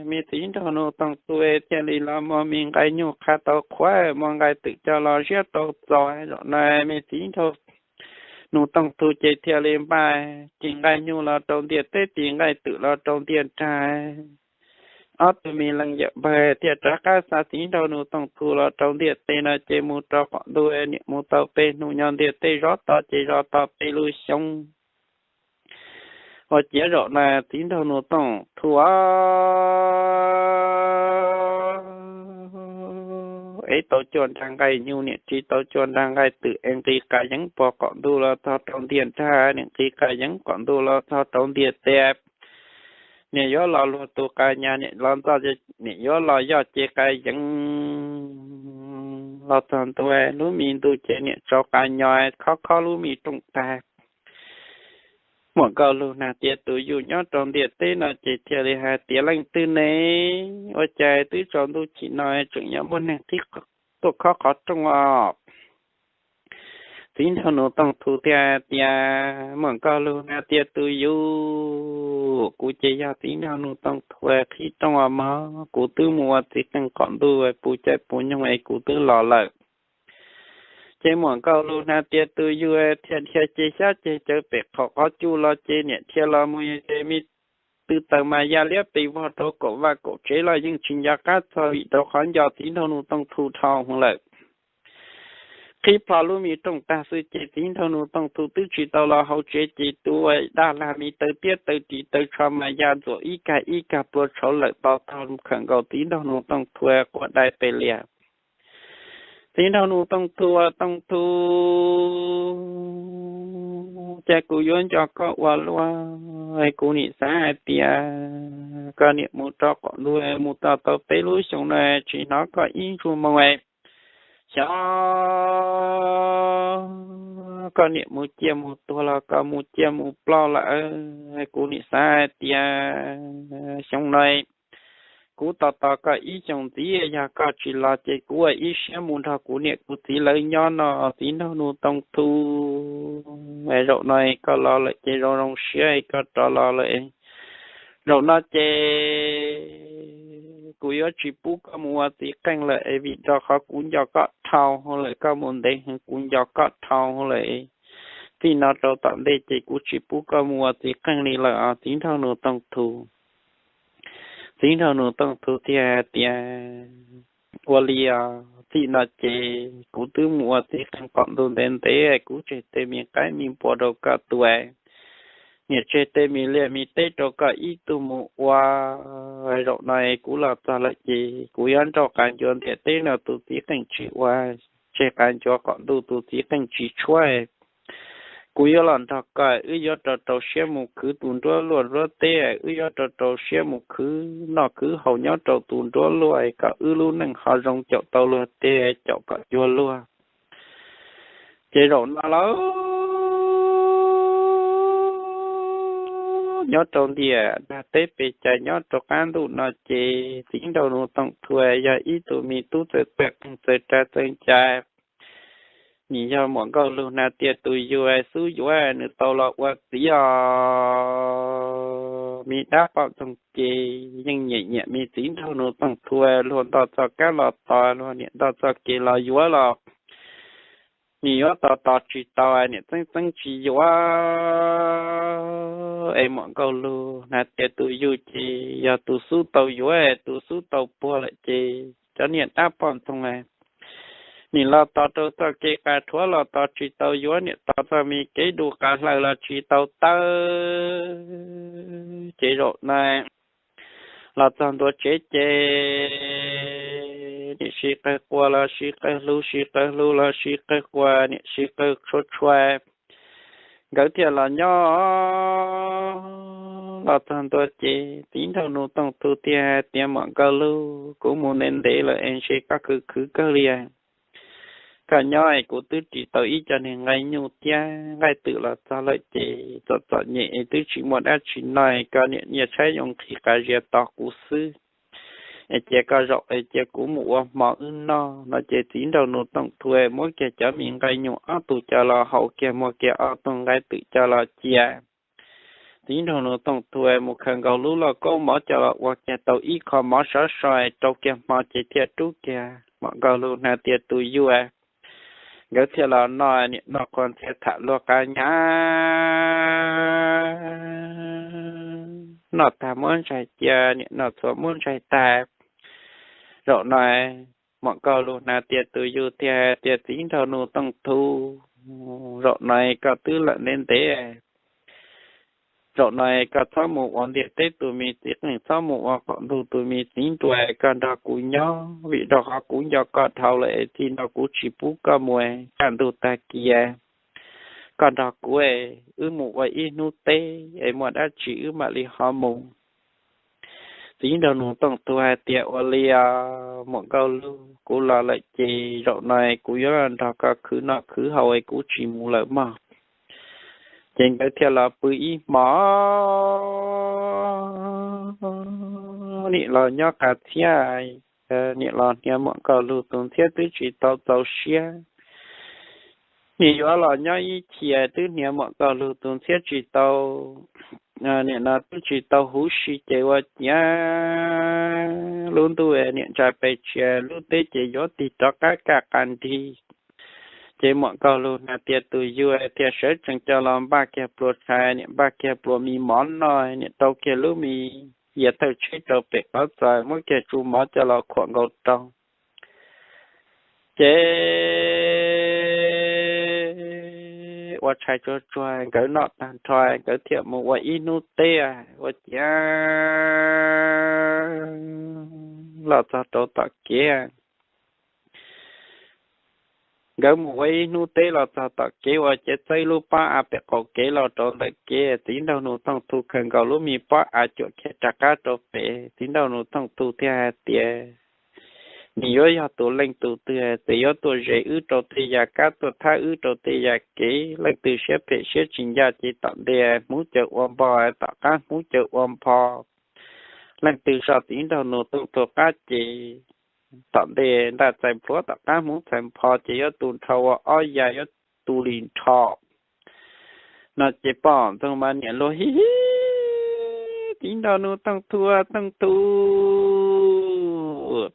me Txiv Nraug Nus Tooj Thu thiaj li los muab me nqaij nyuj qhav tau qhuav, muab nqaij twm coj los ziab tau txos. Zaum no me Txiv Nraug Nus Tooj Thu ces thiaj li npaj tis nqaij nyuj los rau ntiaj teb, tis nqaij twm los rau ntiaj teb. Ob tug me leej yawm npawg thiaj rov qab xa Txiv Nraug Nus Tooj Thu los rau ntiaj teb no ces mus rau qaum ntuj, niam mus tau peb hnub nyob ntiaj teb zov tau ces zov tau peb lub xyoo. Ua ciav zaum no Txiv Nraug Nus Tooj Thu es tau cuaj nrag nqaij nyuj, niam tsis tau cuaj nrag nqaij twm es nqis qas yeeb puag qaum ntuj los txog rau ntiaj teb, niam nqis qas yeeb qaum ntuj los txog rau ntiaj teb. Niam yuav los luag tus qas nyas, niam los ntxoj, niam yuav los yoj ces qas yeeb los txog ntua lub me ntuj ces niam tsau qas nyos khob khob lub me rooj tag. Muam Nkauj Lug Nag Tiav tus yug nyob rau ntiaj teb no ces thiaj li hais tias, Leej twg ne? Ua cas twb tsaus ntuj chim no tseem yuav muaj neeg qhib tuaj khob qhov rooj os? Txiv Nraug Nus Tooj Thu thiaj tias, Muam Nkauj Lug Nag Tiav tus yug, kuv ces yog Txiv Nraug Nus Tooj Thu qhib rooj os mog. Kuv twb mus ua txiv qeej qaum ntuj puv caij puv nyoog es kuv twb los lawm. Ces Muam Nkauj Lug Nag Tiav tus yug thiaj dhia ces xyab ces cawv pem qhov qhov cub los ces niam dhia los mus ces me tw taws mas ya liab pes vog rau kaum vaj kaum tsev los yeej tsis nco qab txog vim rau qhov nco Txiv Nraug Nus Tooj Thu dhau lawm. Qhib plho lub me rooj tag xwb ces Txiv Nraug Nus Tooj Thu twb tsis tau los hauv tsev ces tus daj lag me taw tiab taw ris taw tsho mas ya ntxuam ib kag ib kag plua tshauv lawm to taug khawm nkaus Txiv Nraug Nus Tooj Thu quaj dai pes lias. Txiv Nraug Nus Tooj Thu, Tooj Thu, cas kuv yuav nco koj ua luaj. Kuv nim xav hais tias koj niam mus rau qaum ntuj mus txog tau peb lub xyoo no tsis hnov koj ib ntsug moo. Xyov koj niam mus ciaj mus tuag los koj mus ciaj mus ploj lawm. Kuv nim xav hais tias xyoo no kuv tos tos koj ib xyoos ntxiv, yog koj tsis los ces kuv ua ib siab mus nrog kuv niam kuv txiv lawv nyob no. Txiv Nraug Nus Tooj Thu, zaum no koj los lawm ces zoo zoo siab koj rov los lawm. Zaum no ces kuv yuav tsis pub koj mus ua txiv qeej lawm es vim rau qhov kuv nco koj dhau lawm, koj mus ntev heev kuv nco koj dhau lawm. txij no rau tom ntej ces kuv tsis pub koj mus ua txiv qeej li lawm os, Txiv Nraug Nus Tooj Thu. Txiv Nraug Nus Tooj Thu thiaj hais tias, ua li os, txij no ces kuv twb mus ua txiv qeej qom ntuj ntev ntev, kuv tseg tej me qaib me npua rau koj tua, niam tseg tej me liaj me teb rau koj ib tug mus ua. Zaum no kuv los txog lawm ces kuv yuav nrauj qav ncuav ntiaj teb no tus txiv qeej tsis ua, tseg qav ncuav qom ntuj tus txiv qeej tsis tshuab. Kuv yuav los nrog koj, wb yuav rau rau siab mus khwv tus nruab luaj nruab teb, wb yuav rau rau siab mus khwv noj khwv haus nyob rau tus nruab luaj, kom wb lub neej ho zoo caum tau luag teb, caum kom cuag luag. Ces zaum no lawm, nyob rau ntiaj teb pes cai nyob rau qab ntuj no ces Txiv Nraug Nus Tooj Thu yog ib tug me tub txawj txawj qeej txawj ras txawj ncas. Nws yog muam Nkauj Lug Hnav Tiaj tus yug xub yuav nws tau los ua txiv os. Me dab poj ntxoog ces yeej nyiam nyiam me Txiv Nraug Nus Tooj Thu, luag nto txog kab los tos, luag niam nto txog kev los yuav los nws yuav tos tos tsis tau, niam txeeb txeeb tsis yuav. Es muam Nkauj Lug Hnav Tiaj tus yug ces yog tus xub tau yuav, tus xub tau puag lawm ces cov niag dab poj ntxoog nws los tos rau txoj kev qas rhuav los tos tsis tau, yuav niam tos txog me kev du qas hlaws los tsis tau tawb. Ces zaum no los txog ntua tsev ces niam sib qawg quas los sib qawg hlub, sib qawg hlub los sib qawg quas, niam sib qawg tshua tshua. Nkawd thiaj los nyob los txog ntua ces Txiv Nraug Nus Tooj Thu thiaj hais tias, muam Nkauj Lug, kuv mus ntev ntev lawm es ntshe koj khwv khwv kawg li. Koj nyob es kuv twb ris tau ib co niag nqaij nyuj thiab nqaij twm los txog lawm ces txom txom nyem es twb tsis muaj dab tsi noj, koj niam nyiaj tshaib yoo nqhis qas zias tos kuv xwb. Es cia koj zaum es cia kuv mus ua hmo wb noj no ces Txiv Nraug Nus Tooj Thu muab kiag cov me nqaij nyuj ob tug coj los haus kiag, muab kiag ob tug nqaij twm coj los cia. Txiv Nraug Nus Tooj Thu mus khaws nkaus lub lauj kaub mov coj los ua kiag tau ib qho mov sov so, rau kiag hmo ces thiaj rub kiag muam Nkauj Lug Hnav Tiaj tus yug. Nkawd thiaj los noj, niam noj qhuav ntxhias tham luag qab nyab, noj tag muab ntsaig cia, niam noj txhua muab ntsaig tag. Zaum no muam Nkauj Lug Hnav Tiaj tus yug thiaj tias, Txiv Nraug Nus Tooj Thu, zaum no koj twb lawm ntev ntev, zaum no koj txhob mus ua ntiaj teb tus me txiv qeej, txhob mus ua qom ntug tus me txiv nruas, koj nrog kuv nyob, vim rau qhov kuv nco koj dhau lawm es txij no kuv tsis pub koj mus, kaj ntug tag kis koj nrog kuv, wb mus ua ib hnub teb es muaj dab tsi wb mam li ho mus. Txiv Nraug Nus Tooj Thu hais tias, ua li os muam Nkauj Lug, kuv los lawm ces zaum no kuv yuav nrog koj khwv noj khwv haus es kuv tsis mus lawm mog. Ces nkawd thiaj los pw ib hmo, niam los nyob qas txhiab, niam los hniav muam Nkauj Lug tus ntxhiab twb tsis tau txaus siab. Niam yuav los nyob ib chim twb hniav muam Nkauj Lug tus ntxhiab tsis tau, niam no twb tsis tau huv si ces ua ciav lub ntuj niam ntsa pes tshiav lub teb ces yuav tig rov qab kaj qas nrig. Ces muam Nkauj Lug Hnav Tiaj tus yug thiaj sawv tsees coj los npaj kiag pluas tshais, niam npaj kiag pluas me mov noj, niam rau kiag lub me yias thawj tsheb rau pem qhov txos, muab kiag tsu mov coj los khuam nkaus rau. Ces ua tshais tsuag tsuag nkawd noj tag nrho, nkawd thiaj mus ua ib hnub teb ua ciav los txog rau tom kev. Nkawd mus ua ib hnub teb los txog tom kev ua ciav txawb lub pob av pem qaum kev los rau ntawm kev. Txiv Nraug Nus Tooj Thu khaws nkaus lub me pob av cuam kiag rov qab rau pem. Txiv Nraug Nus Tooj Thu thiaj hais tias, nws yuav yog tus leej tus twg txawm yuav tuaj zes wb rau tej yam kab, tuaj thab wb rau tej yam kev. Leej twg siab phem siab tsis ncaj ces tom ntej hmuv caws ua npo, tom qab hmuv caws ua npho. Leej twg so Txiv Nraug Nus Tooj Thu qab ces tom ntej ntaj txais npluav, tom qab hmuv txhais npho ces yuav tu nrho ua ob ya, yuav tu li nrho. No ces poj ntxoog mas niam luag hib hib, Txiv Nraug Nus Tooj Thu, Tooj Thu,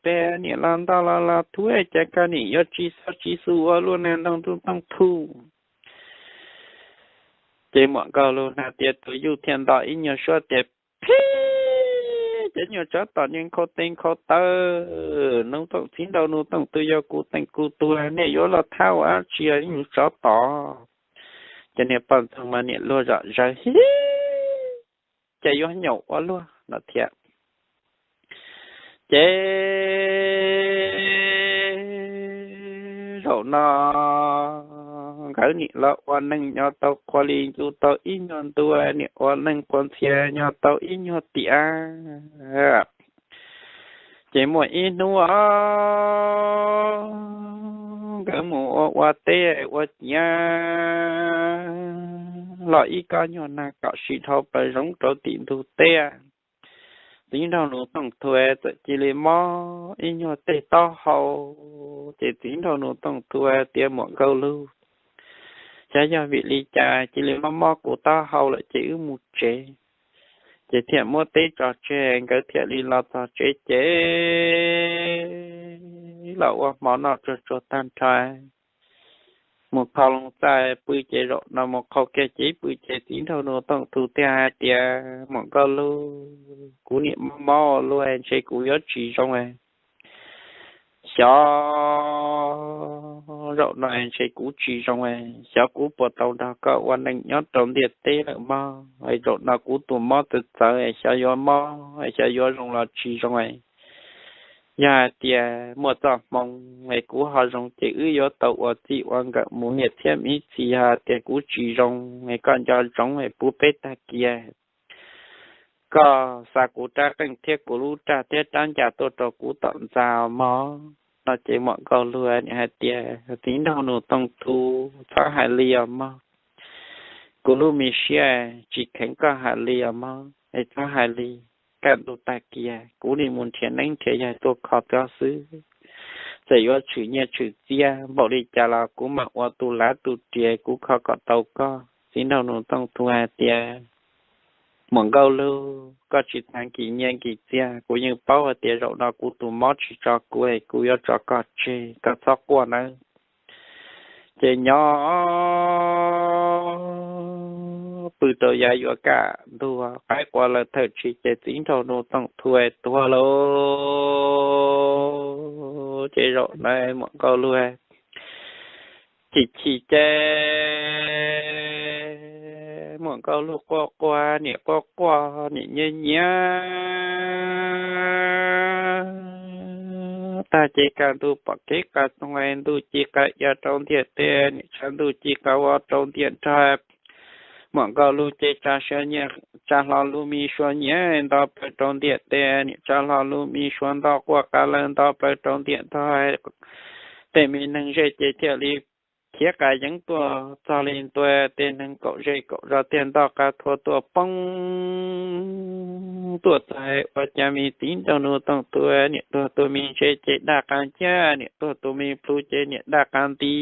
peb niam los nto los los thuv, cas koj niam yuav tsis xav tsis xus ua luaj ne Nraug Nus Tooj Thu. Ces muam Nkauj Lug hais tias tus yuj thiaj nto ib nyuag suab tias, Phib! Ces nyuag tsov tom niag nkhaus tes nkhaus taw, Nus Tooj, Txiv Nraug Nus Tooj Tug, yog kuv teem kuv tuag, nej yuav los thab ua dab tsi, ib nyuag tsov tom. Ces niag poj ntxoog mas niam luag zom zaws, Hib! Ces yuav nyaum ua luaj no thiab. Ces zaum no nkawd niam los ua neej nyob tau qhua li ncu tau ib nyuag ntu, niam ua neej qhuas ntxhias nyob tau ib nyuag tiam. Ces muaj ib hnub os, nkawd mus ua ua teb ua ciav los ib kob nyuag nag kom sim dhau plaws zoov rau tim ntug teb. Txiv Nraug Nus Tooj Thua txawm cia li mob ib nyuag tej taub hau. Ces Txiv Nraug Nus Tooj Thua tias, Muam Nkauj Lug, xyov yog vim li cas cia li mob mob kuv taub hau lawm ces wb mus tsev. Ces thiaj muab teb tso tseg, nkawd thiaj li los txog tsev ces los ua hmo noj tsuag tsuag tag nrho, mus kho loo txaj pw. Ces zaum no mus qhau kiag cev pw ces Txiv Nraug Nus Tooj Thua thiaj hais tias, Muam Nkauj Lug, kuv niam mob mob ua luaj, ntshe kuv yuav tsis zoo. Xyov zaum no ntshe kuv tsis zoo, xyov kuv puas tau nrog koj ua neej nyob rau ntiaj teb lawm mog. Zaum no kuv tus mob txawv txawv, xyov yuav mob, xyov yuav zoo los tsis zoo. Yog hais tias muaj txoj hmoo es kuv ho zoo ces wb yuav tau ua txij ua nkawm mus niam thiab miv txiv. Yog hais tias kuv tsis zoo es koj nco ntsoov es pub peb tag kis, koj xa kuv rab qeej thiab kuv lub raj thiab rab ncas tuaj rau kuv tom ntxa mog. No ces muam Nkauj Lug niam hais tias, Txiv Nraug Nus Tooj Thua, txhob hais li os mog. Kuv lub me siab tsis kheev koj hais li os mog, es txhob hais li. Kaj ntug tag kis kuv li mus nrhiav neeb nrhiav yaig tuaj kho koj xwb. Txawm yuav tshwm nyiaj tshwm txiaj npaum li cas los kuv mam ua tus lav tus riam kuv kho kom tau koj. Txiv Nraug Nus Tooj Thua hais tias, Muam Nkauj Lug, koj tsis tas nkim nyiaj nkim txiaj, kuv yeej paub hais tias zaum no kuv tus mob tsis tso kuv es kuv yuav tso koj tseg, koj txhob quaj nawb. Ces nyob pw rau yav yuav kaj ntug qaib qua lawm thawm tsig ces Txiv Nraug Nus Tooj Thua tuag lauj. Ces zaum no muam Nkauj Lug chim chim ces muam Nkauj Lug quaj quaj, niam quaj quaj, niam nyiav nyiav. Tag ces kaj ntug pom kev qas txoog, ntuj ci qas ia rau ntiaj teb, niam tshav ntuj ci qas vov rau ntiaj nrag. Muam Nkauj Lug ces tsa siab nyiaj, tsa hlo lub me suab nyiav nto plaws rau ntiaj teb, niam tsa hlo lub me suab nto quaj qas lawg nto plaws rau ntiaj teb. Tej me neeg zej ces thiaj li khiav qas yeeb tuaj txog li ntua, tej neeg kaum zej kaum zos thiaj nto qas thua tuaj poob tuaj txog. Ua cas me Txiv Nraug Nus Tooj Thua niam tuag tus me ntse ces daj qas nciab, niam tuag tus me plhu ces niam daj qas nti.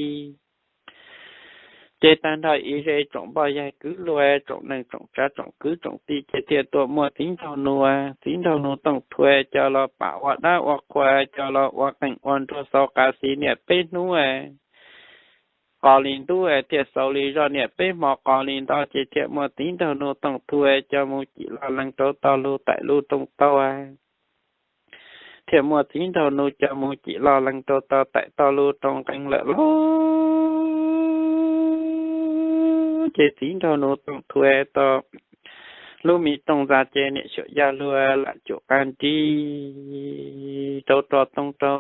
Ces tag nrho ib zej tsoom npoj yaig kwv luag, tsoom neej tsoom tsav tsoom kwv tsoom tij ces thiaj tuaj muab Txiv Nraug Nus, Txiv Nraug Nus Tooj Thua coj los pam ua dab ua qhua, coj los ua qeej ua nruas xaus qas xis niam peb hnub qos li ntub, thiaj xaus li zoj niam peb hmo qos li nto, ces thiaj muab Txiv Nraug Nus Tooj Thua coj mus cim lo lees rau tog lug taim lub rooj tau, thiaj muab Txiv Nraug Nus coj mus cim lo lees rau tog taim tog lub rooj nqees lawm lauj. Ces Txiv Nraug Nus Tooj Thua tau lub me rooj ntxa ces niam xyuam yaj luag lam cum qas nti rau rog tooj rau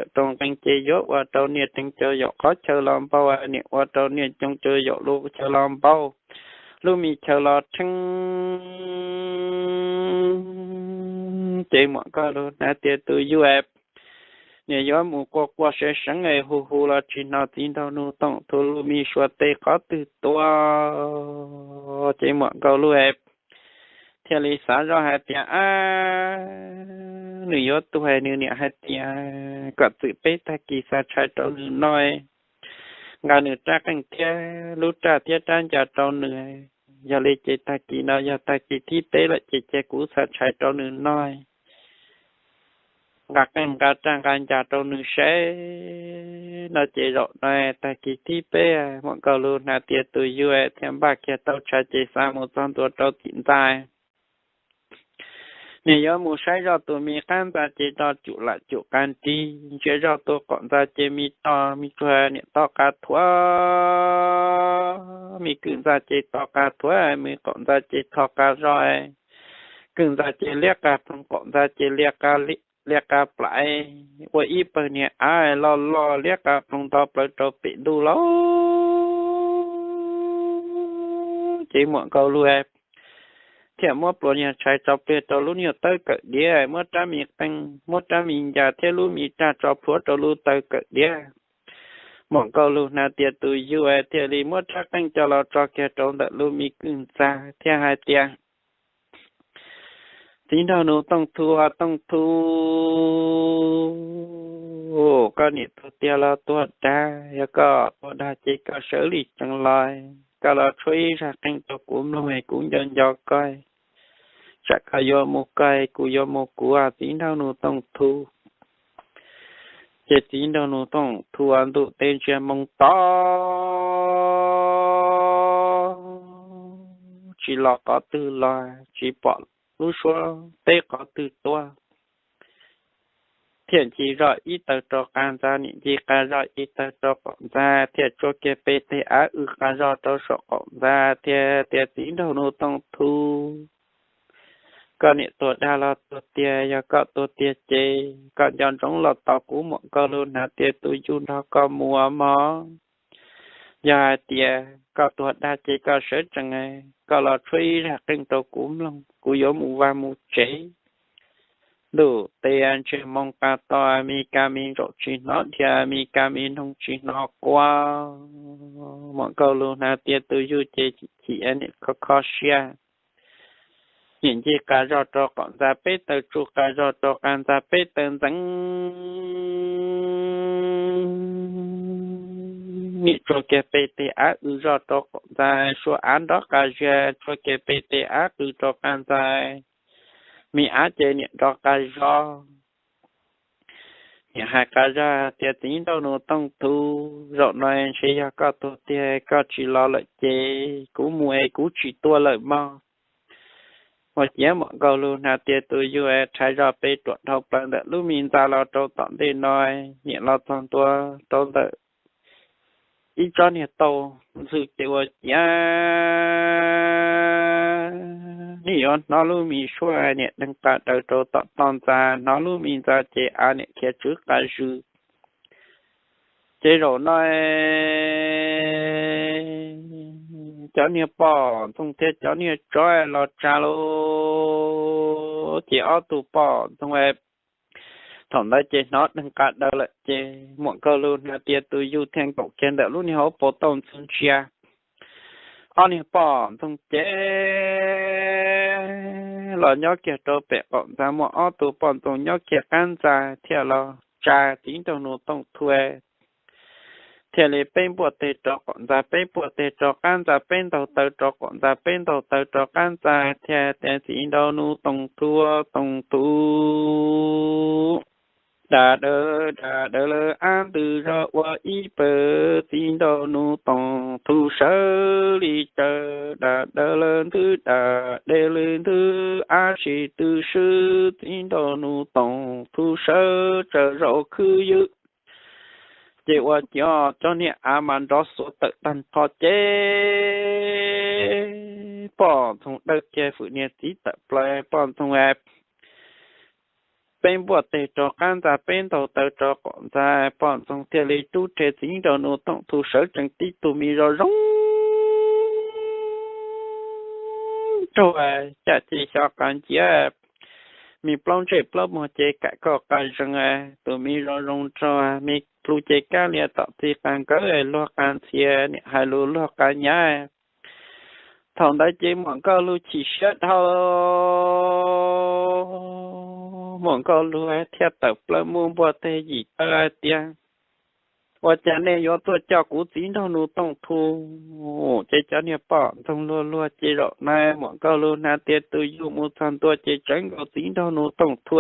ntawm rooj nqees ces yuav ua rau niaj teev cuag yaum qhov chaw los npau, niam ua rau niaj coob cuag yaum lub chaw los npau, lub me chaw los rheeb. Ces muam Nkauj Lug hais tias tus yug niam yuav mus quaj quaj seev seev es hu hu los tsis hnov Txiv Nraug Nus Tooj Thua lub me suab teb qhov twg tuaj. Ces muam Nkauj Lug thiaj li xav zoj hais tias, ab, nws yuav tuag, nws niam hais tias kom txwm peb tag kis xa tshais rau nws noj, nqa nws rab qeej thiab lub raj thiab rab ncas rau nws. Yog li ces tag kis no yog tag kis thib peb lawm ces cia kuv xa tshais rau nws noj. nqa qeej nqa raj nqa ncas rau nws saib no ces zaum no tag kis thib peb Muam Nkauj Lug hnav tias tus yug thiaj npaj kiag tau tshav ces xa mus txog ntua rau tim ntxa. Niam yuav mus saib zoj tus me qab ntxa ces roj cum lam cum qas ris, ntsia zoj tus qaum ntxa ces me roj me tsuag niam toj qas thuav, me kwj ntxa ces toj qas thuav, me qaum ntxa ces tho qas zoj, kwj ntxa ces liab qas ploog, qaum ntxa ces liab qas plais, ua ib pawg niag av loj loj liab qas ploog nto plaws rau pem ntuj lauj. Ces Muam Nkauj Lug thiaj muab pluas niag tshais tso pliag rau lub niag tawb kawm diav, muab rab me qeej, muab rab me ncas thiab lub me raj tso plhuav rau lub tawb kawm diav. Muam Nkauj Lug hnav tias tus yug thiaj li muab rab qeej coj los tso kiag rau ntawm lub me kwj ntxa thiab hais tias, Txiv nraug nus Tooj Thu, Tooj Thu, koj niam tuag tiag los tuag dag? Yog koj tuag dag ces koj sawv li tsees los, koj los tshuab ib zaj qeej rau kuv mloog es kuv nco nco koj, tsam koj yuav mus koj kuv yuav mus kuv, txiv nraug nus Tooj Thu. Ces txiv nraug nus Tooj Thu ntuj teb ntsiag moo to, tsis los qhov twg los, tsis pom lub suab teb qhov twg tuaj, thiaj ncig zoj ib tawg rau qas ntxa, niam ncig qas zoj ib tawg rau qaum ntxa, thiaj tsuab kiag peb teg av w qas zoj rau saum qaum ntxa thiab tias, Txiv nraug nus Tooj Thu, koj niam tuag dag los tuag tiag? Yog koj tuag tiag ces koj nco ntsoov los tos kuv Muam Nkauj Lug hnav tias tus yug nrog koj mus mog. Yog hais tias koj tuag dag ces koj sawv tsees, koj los tshuab ib zaj qeej rau kuv mloog, kuv yuav mus vaj mus tsev. Ntuj teb ntsiag moo qas to, me kab me ntsaum tsis hnov dhia, me kab me noog tsis hnov quaj. Muam Nkauj Lug hnav tias tus yug ces chim chim niam kho kho siab, niam ncig qas zoj rau qaum ntxa peb tawg, tsuj qas zoj rau qas ntxa peb tawg ntxeev, niam tsuab kiag peb teg av w zoj rau qaum ntxa, suab av nrov qas ziag, tsuab kiag peb teg av qw rau qas ntxa, me av ces niam nrov qas zog. Niam hais qas zog tias, Txiv nraug nus Tooj Thu, zaum no ntshe yog koj tuag tiag, koj tsis los lawm ces kuv mus es kuv tsis tuaj lawm mog. Ua ciav Muam Nkauj Lug hnav tias tus yug rhais zog peb ruam dhau plaws ntawm lub me ntxa los rau tom ntej no, niam los txog ntua rau ntawm ib tsob niag tau ntxhw ces ua ciav, niam yuav hnov lub me suab niam deeg qas daws rau tom toj ntxa, hnov lub me ntxa ces av niam khiav tswv qas zws. Ces zaum no cov niag poj ntxoog thiab cov niag tsov los tsa lauj. Ces ob tug poj ntxoog thaum ntawd ces hnov deeg qas daws lawm ces Muam Nkauj Lug hnav tias tus yug thiaj nkaum kiag ntawm lub niag hauv paus tauj ntxhw ntsia. Ob niag poj ntxoog ces los nyob kiag rau pem qaum ntxa, muaj ob tug poj ntxoog nyob kiag qab ntxa thiaj los tsa txiv nraug nus Tooj Thu thiaj li peb npuaj teg rau qaum ntxa, peb npuaj teg rau qab ntxa, peb ntaug taw rau qaum ntxa, peb ntaug taw rau qab ntxa thiaj tias, Txiv nraug nus Tooj Thu, Tooj Thu, da daw da daw lawm ab ntws zog ua ib pawg, txiv nraug nus Tooj Thu sawv li tsawv, da daw lawm ntws da de lawm ntws ab tsis twb swb, txiv nraug nus Tooj Thu sawv tsawv zaum khwb ywm. Ces ua ciav cov niag av mas nrov xuav tawm tag nrho ces poj ntxoog dawj kiag fwm niag txiv tawm plaws, poj ntxoog peb npuaj teg rau qab ntxa, peb ntaug taw rau qaum ntxa, poj ntxoog thiaj li rub rhe txiv nraug nus Tooj Thu sawv tsees tib tug me zoo zoo nraug, caj ces xyov qas nciav, me plaub ntsej plaub muag ces kam kauj qas zees, tus me zoo zoo nraug, me plhu ces kab lias tom txij qas nkawd luag qas ntxhias, niam hais lus luag qas nyav. Thaum ntawd ces Muam Nkauj Lug chim siab dhau, Muam Nkauj Lug thiaj tawm plaws mus npuaj teg yim taw hais tias, Ua cas nej yuav tuaj coj kuv txiv nraug nus Tooj Thu? Ces cov niag poj ntxoog luag luag ces zaum na Muam Nkauj Lug hnav tias tus yug mus txog ntua ces tsawv nkaus txiv nraug nus Tooj Thu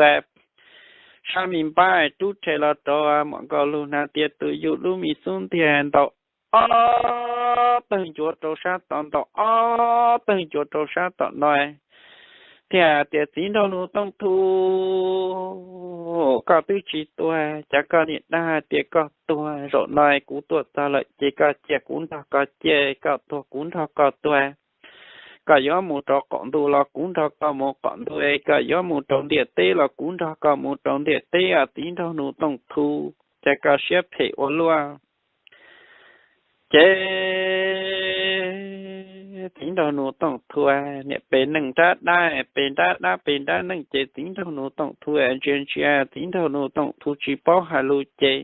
sab me npab rub rhe los rau muam Nkauj Lug Hnav Tiav tus yug lub me xub ntiag ntaus ob tawg ncuav rau sab tod, ntaus ob tawg ncuav rau sab tom no, thiaj tias, Txiv nraug nus Tooj Thu, koj twb tsis tuag, cas koj niam dag tias koj tuag? Zaum no kuv tuaj txog lawm ces koj cia kuv nrog koj cia, koj tuag kuv nrog koj tuag. Koj yuav mus rau qaum ntuj los kuv nrog koj mus qaum ntuj, koj yuav mus rau ntiaj teb los kuv nrog koj mus rau ntiaj teb, txiv nraug nus Tooj Thu, cas koj siab phem ua luaj. Ces txiv nraug nus Tooj Thu niam pes neej nrab dab, pes nrab dab pes nrab neej, ces txiv nraug nus Tooj Thu ntsia ntsia txiv nraug nus Tooj Thu tsis paub hais lus ces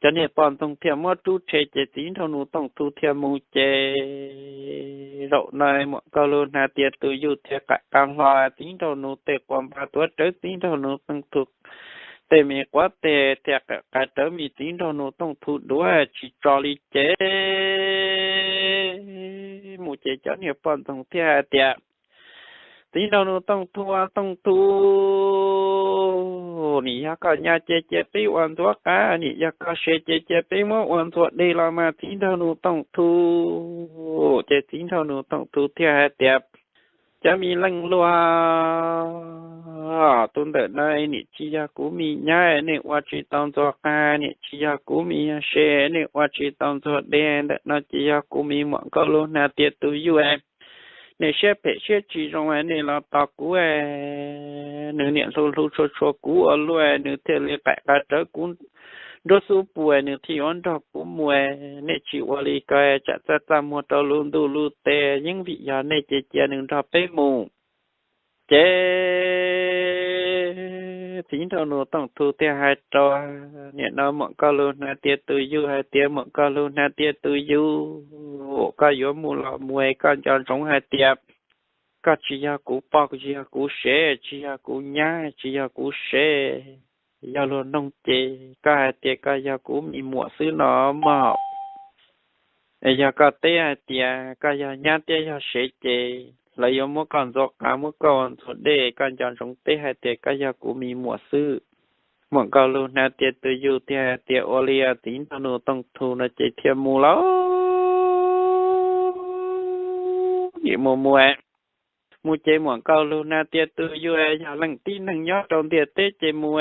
cov niag poj ntxoog thiaj muab rub rhe ces txiv nraug nus Tooj Thu thiaj mus ces zaum no muam Nkauj Lug Hnav Tiav tus yug thiaj qaim qab hlo txiv nraug nus tej quas npas tuav rawv txiv nraug nus Tooj Thu tej me quav teg thiaj qaim qab rawv me txiv nraug nus Tooj Thu duav tsis tso li ces mus ces cov niag poj ntxoog thiaj hais tias, Txiv nraug nus Tooj Thu, Tooj Thu, nim yog koj nyab ces cia peb ua ntxuav qab, nim yog koj se ces cia peb muab ua ntxuav dej los mas txiv nraug nus Tooj Thu. Ces txiv nraug nus Tooj Thu thiaj hais tias, Cov me leej luag, tus ntawm no nim tsis yog kuv me nyab, nej ua tsis tau ntxuav qab, nim tsis yog kuv me se, nej ua tsis tau ntxuav dej, ntawm no ces yog kuv me muam Nkauj Lug Hnav Tiav tus yug, nej siab phem siab tsis zoo, nej los tos kuv. Nws niam hlu hlu tshua tshua kuv ua luaj, nws thiaj li qaim qab rawv kuv nruab xub pua, nws thiaj yuav nrog kuv mus. Nej tsis ua li ko, tsam txaj txaj muag rau lub ntuj lub teb, yeej vim yog nej ces cia nws nrog peb mus. Ces txiv nraug nus Tooj Thu thiaj hais rau niam no muam Nkauj Lug Hnav Tiav tus yug hais tias, Muam Nkauj Lug Hnav Tiav tus yug, koj yuav mus los mus, koj nco ntsoov hais tias koj tsis yog kuv pog, tsis yog kuv sev, tsis yog kuv nyab, tsis yog kuv sev. Yog luag noog ces koj hais tias koj yog kuv me muam xwb no mog. Yog koj teb hais tias koj yog nyab thiab yog sev ces lawv yuav muab koj ntxuav qab, muab koj ua ntxuav dej, koj nco ntsoov teb hais tias koj yog kuv me muam xwb. Muam Nkauj Lug Hnav Tiav tus yug thiaj hais tias, Ua li txiv nraug nus Tooj Thu, no ces thiaj mus lawm. Nim mus mus mus ces muam Nkauj Lug Hnav Tiav tus yug yog leej tib neeg nyob rau ntiaj teb ces mus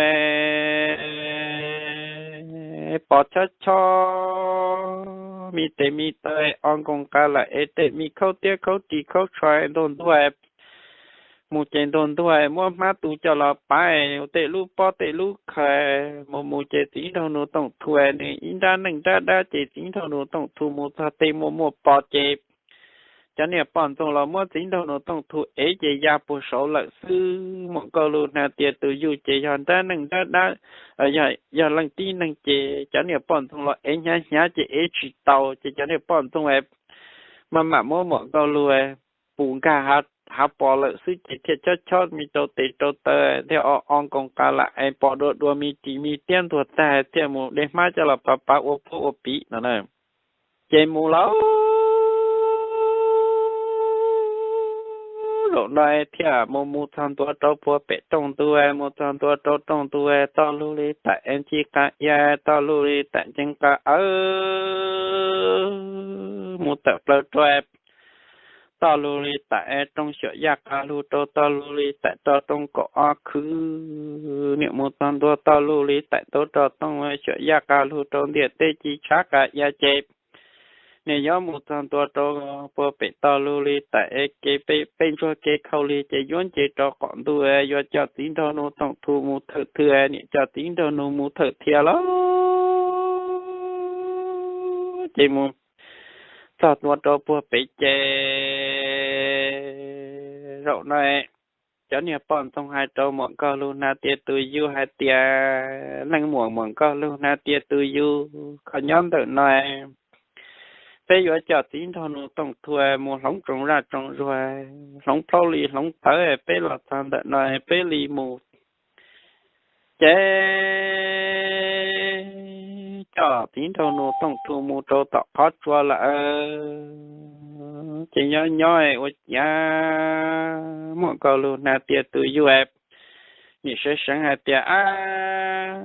pom chob chob me tes me taw, o nkoos qa lam es tej me khaub tiab khaub ris khaub tsho ntuag ntuag. Mus ces ntuag ntuag muab hmab tu coj los pav tej lub pob tej lub khaws. Mus mus ces txiv nraug nus Tooj Thu nws ib nrab neej nrab dab ces txiv nraug nus Tooj Thu mus txog tej muaj muaj pos ces cov niag poj ntxoog los muab txiv nraug nus Tooj Thu ev ces ya puag saud lawm xwb. Muam Nkauj Lug Hnav Tiav tus yug ces yog nrab neej nrab dab, yog leej tib neeg ces cov niag poj ntxoog los ev hnyav hnyav ces ev tsis tau ces cov niag poj ntxoog maj mam muab muam Nkauj Lug pus nkag hav pos lawm xwb ces thiaj chob chob me rau tes rau taw thiaj o o nkoos qa lam es pos dua dua me ris me tiab ntuag tag thiaj mus de hmab coj los pav pav ua puab ua piv no na. Ces mus lawm zaum no thiaj mus mus txog ntua rau puag pem rooj ntug, mus txog ntua rau rooj ntug toj lug li tam es nci qa ia, toj lug li tam ceev qa awb, mus tawm plaws rau toj lug li tam es rooj xyuam yaj qa lug rau toj lug li tam rau rooj kaum ob khwb. Niam mus txog ntua toj lug li tam tub rau tooj xyuam yaj qa lug rau ntiaj teb ci tshav qa ia ces niam yuav mus txog ntua rau puag pem toj lug li tam es kev peb ntsuag kev khau li ces yuav nce rau qaum ntuj yuav coj txiv nraug nus Tooj Thu mus thawm thwj, niam coj txiv nraug nus mus thawm thiab lawm. Ces mus txog ntua rau puag pem ces zaum no cov niag poj ntxoog hais rau muam Nkauj Lug Hnav Tiav tus yug hais tias, Leej muam muam Nkauj Lug Hnav Tiav tus yug, koj nyob ntawm no, peb yuav coj txiv nraug nus Tooj Thu mus hloov tsoom zaj tsoom zuag, hloov plaub li hloov tawv, peb los txog ntawm no peb li mus. Ces coj txiv nraug nus Tooj Thu mus rau tom qhov tsua lawm. Ces nyob nyob ua ciav muam Nkauj Lug Hnav Tiav tus yug nim seev seev hais tias, ab,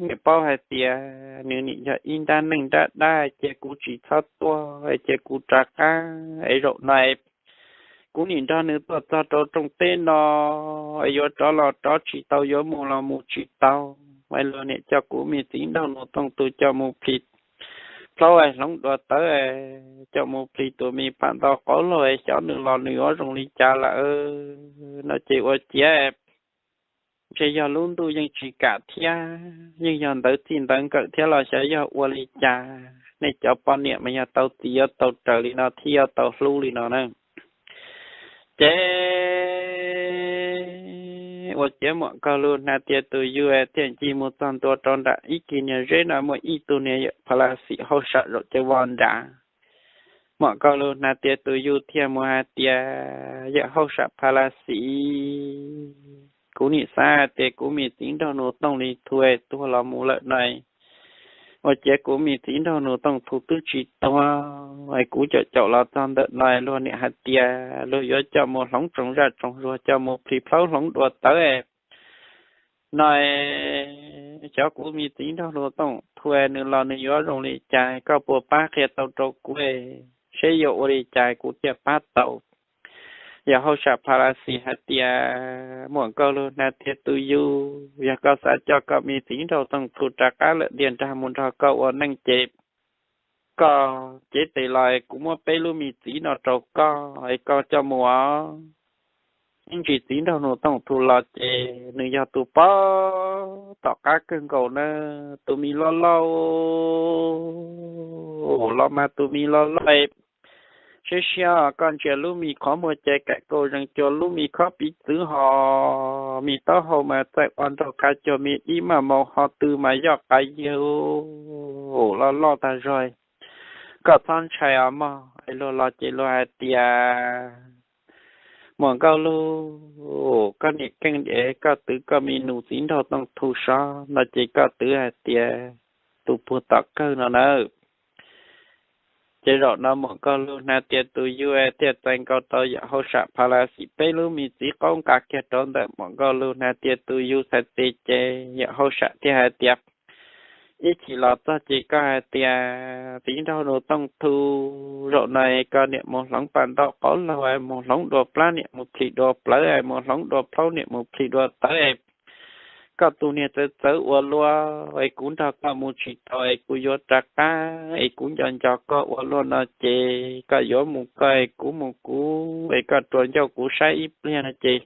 nim paub hais tias nws nim yog ib nrab neej nrab dab, cia kuv tsis txhob tuaj, cia kuv rov qab es zaum no kuv nim nrog nws tuaj txog rau rooj teb no, es yuav rov los rov tsis tau, yuav mus los mus tsis tau. Es luag nim coj kuv me txiv nraug Nus Tooj Thu coj mus plhis plaub es hloov dua tawv, coj mus plhis tus me pam ntau qauv laug es xyov nws los nws yuav zoo li cas lawm no ces ua ciav ntshe yog lub ntuj yeej tsis kam thiab, yeej yog ntawv txij ntawv nkawm thiab los xyov yog ua li cas, nej cov poj niam mas yog tau txiv yuav tau raws li no thiab yuav tau hlub li no na. Ces ua ciav Muam Nkauj Lug Hnav Tias tus yug thiaj ncig mus txog ntua rau nram ib kis niag zeb no muaj ib tug niag yawm Pha La Xim hauj sam zaum cov vos nrad. Muam Nkauj Lug Hnav Tias tus yug thiaj mus hais tias, Yawm hauj sam Pha La Xim, kuv nim xav hais tias kuv me txiv nraug Nus Tooj Li Thu tuag los mus lawm no, ua ciav kuv me txiv nraug Nus Tooj Thu twb tsis tuag, es kuv caum caum los txog ntawm no luag nim hais tias luag yuav coj mus hloov tsoom zaj tsoom zuag, coj mus plhis plaub hloov dua tawv no, xyov kuv me txiv nraug Nus Tooj Thu nws los nws yuav zoo li cas, koj puas pab qhia tau rau kuv seb yuav ua li cas kuv thiaj pab tau. Yawm hauj sam Pha La Xim hais tias, Muam Nkauj Lug Hnav Tias tus yug, yog koj xav coj koj me txiv nraug Tooj Thu rov qab lawm tiag nrag mus nrog koj ua neej ces koj cev tes los kuv muab peb lub me txiv no rau koj es koj coj mus os. Ib ntsis txiv nraug Nus Tooj Thu los ces nws yog tus pog tom qab kawg nkaus na, tus me loj loj, los mas tus me loj loj, siab siab koj ntsia lub me qhov muag ces kaim kaus zees cua lub me khob piv txwv ho, me taub hau mas txaij ua nraug qab cuag me dib maj maus ho tw mas yoj qav yawg, loj loj tag zog. Koj txhob ntshai os mog. Es luag los ces luag hais tias, Muam Nkauj Lug, koj niam Keej Diav, koj twv koj me nus txiv nraug Tooj Thu sov no ces koj twv hais tias tus puag tom kawg no nawb. Ces zaum no Muam Nkauj Lug Hnav Tias tus yug thiaj txais nkaus tau yawm hauj sam Pha La Xim peb lub me txiv qaub nqa kiag rau ntawm Muam Nkauj Lug Hnav Tias tus yug txhais tes ces yawm hauj sam thiaj hais tias, Ib chim los txog ces koj hais tias txiv nraug Nus Tooj Thu, zaum no koj niam mus hloov pam ntau qauv laug, mus hloov dua plab niam mus plhis dua plawv, mus hloov dua plaub niam mus plhis dua tawv, koj tus niag txawv txawv ua luaj es kuv nrog koj mus tsis tau es kuv yuav rov qab es kuv nco nco koj ua luaj no ces koj yuav mus koj es kuv mus kuv es koj rua ncauj kuv saib ib pliag no ces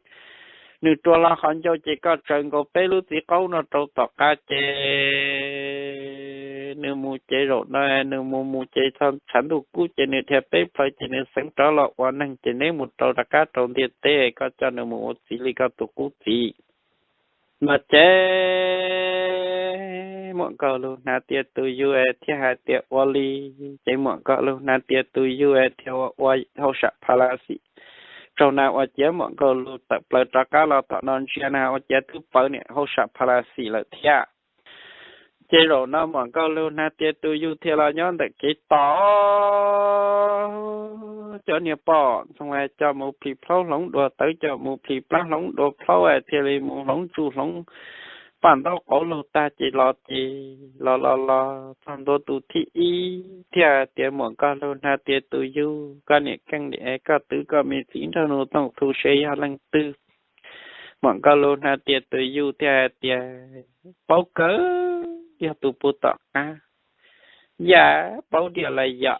nws rua los qhov ncauj ces koj tsaws nkaus peb lub txiv qaub no rau tom qab ces nws mus ces zaum no nws mus mus ces tshav ntuj kub ces nws dhia peb plhaw ces nws xeev rov los ua neeg ces neb mus rau rov qab rau ntiaj teb, koj coj nws mus ua txiv li koj tus qub txiv. No ces Muam Nkauj Lug Hnav Tias tus yug thiaj hais tias ua li. Ces Muam Nkauj Lug Hnav Tias tus yug thiaj ua hauj sam Pha La Xim tsaug na ua ciav Muam Nkauj Lug tawm plaws rov qab los tom no ntsia na ua ciav twb pawv niam hauj sam Pha La Xim lawm thiab. Ces zaum no Muam Nkauj Lug Hnav Tias tus yug thiaj los nyob ntawm kev tos cov niag poj ntxoog coj mus plhis plaub hloov dua tawv, coj mus plhis plab hloov dua plaub, thiaj li mus hloov ntsuj hloov paj ntaub qauv laug tag ces los ces los los los txog ntua tus thib ib thiaj tias, Muam Nkauj Lug Hnav Tias tus yug, koj niam Keej Diav, koj twv koj me txiv nraug Nus Tooj Thu seb yog leej twg? Muam Nkauj Lug Hnav Tias tus yug thiaj hais tias, Paub kawg, yog tus puag tom qab. Yam paub diam lawm yom.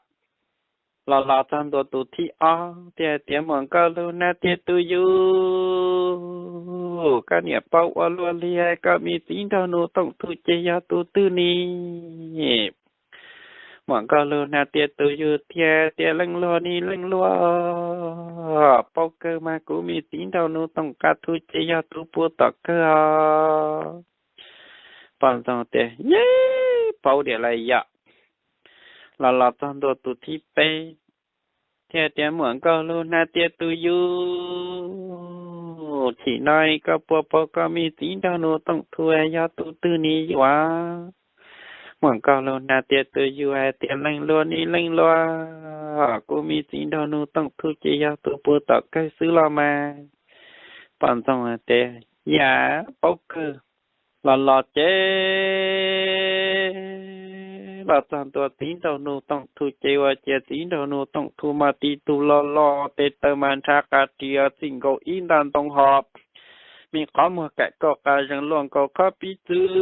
Los los txog ntua tus thib ob thiaj hais tias, Muam Nkauj Lug Hnav Tias tus yug, koj niam paub ua luaj li, koj me txiv nraug Nus Tooj Thu ces yog tus twg ni? Muam Nkauj Lug Hnav Tias tus yug thiaj tias, Leej luag ni leej luag, paub kawg mas, kuv me txiv nraug Nus Tooj Qab Thu ces yog tus puag tom kawg os. Poj ntxoog tias, Yeb, paub diam lawm yom. Los los txog ntua tus thib peb thiaj tias, Muam Nkauj Lug Hnav Tias tus yug, chim no koj puas paub koj me txiv nraug Nus Tooj Thu yog tus twg ni yuav? Muam Nkauj Lug Hnav Tias tus yug hais tias, Leej luag ni leej luag, kuv me txiv nraug Nus Tooj Thu ces yog tus puag tom kawg xwb los mas. Poj ntxoog hais tias, yam paub kawg. Los los ces los txog ntua txiv nraug nus Tooj Thu ces ua ciav txiv nraug nus Tooj Thu mas tis tug lo lo, tes taw mas nrhav qas ris, txij nkaus ib nta ntoo ho me qhov muag kaim kauj qa zees luaj nkaus khob pib txwv,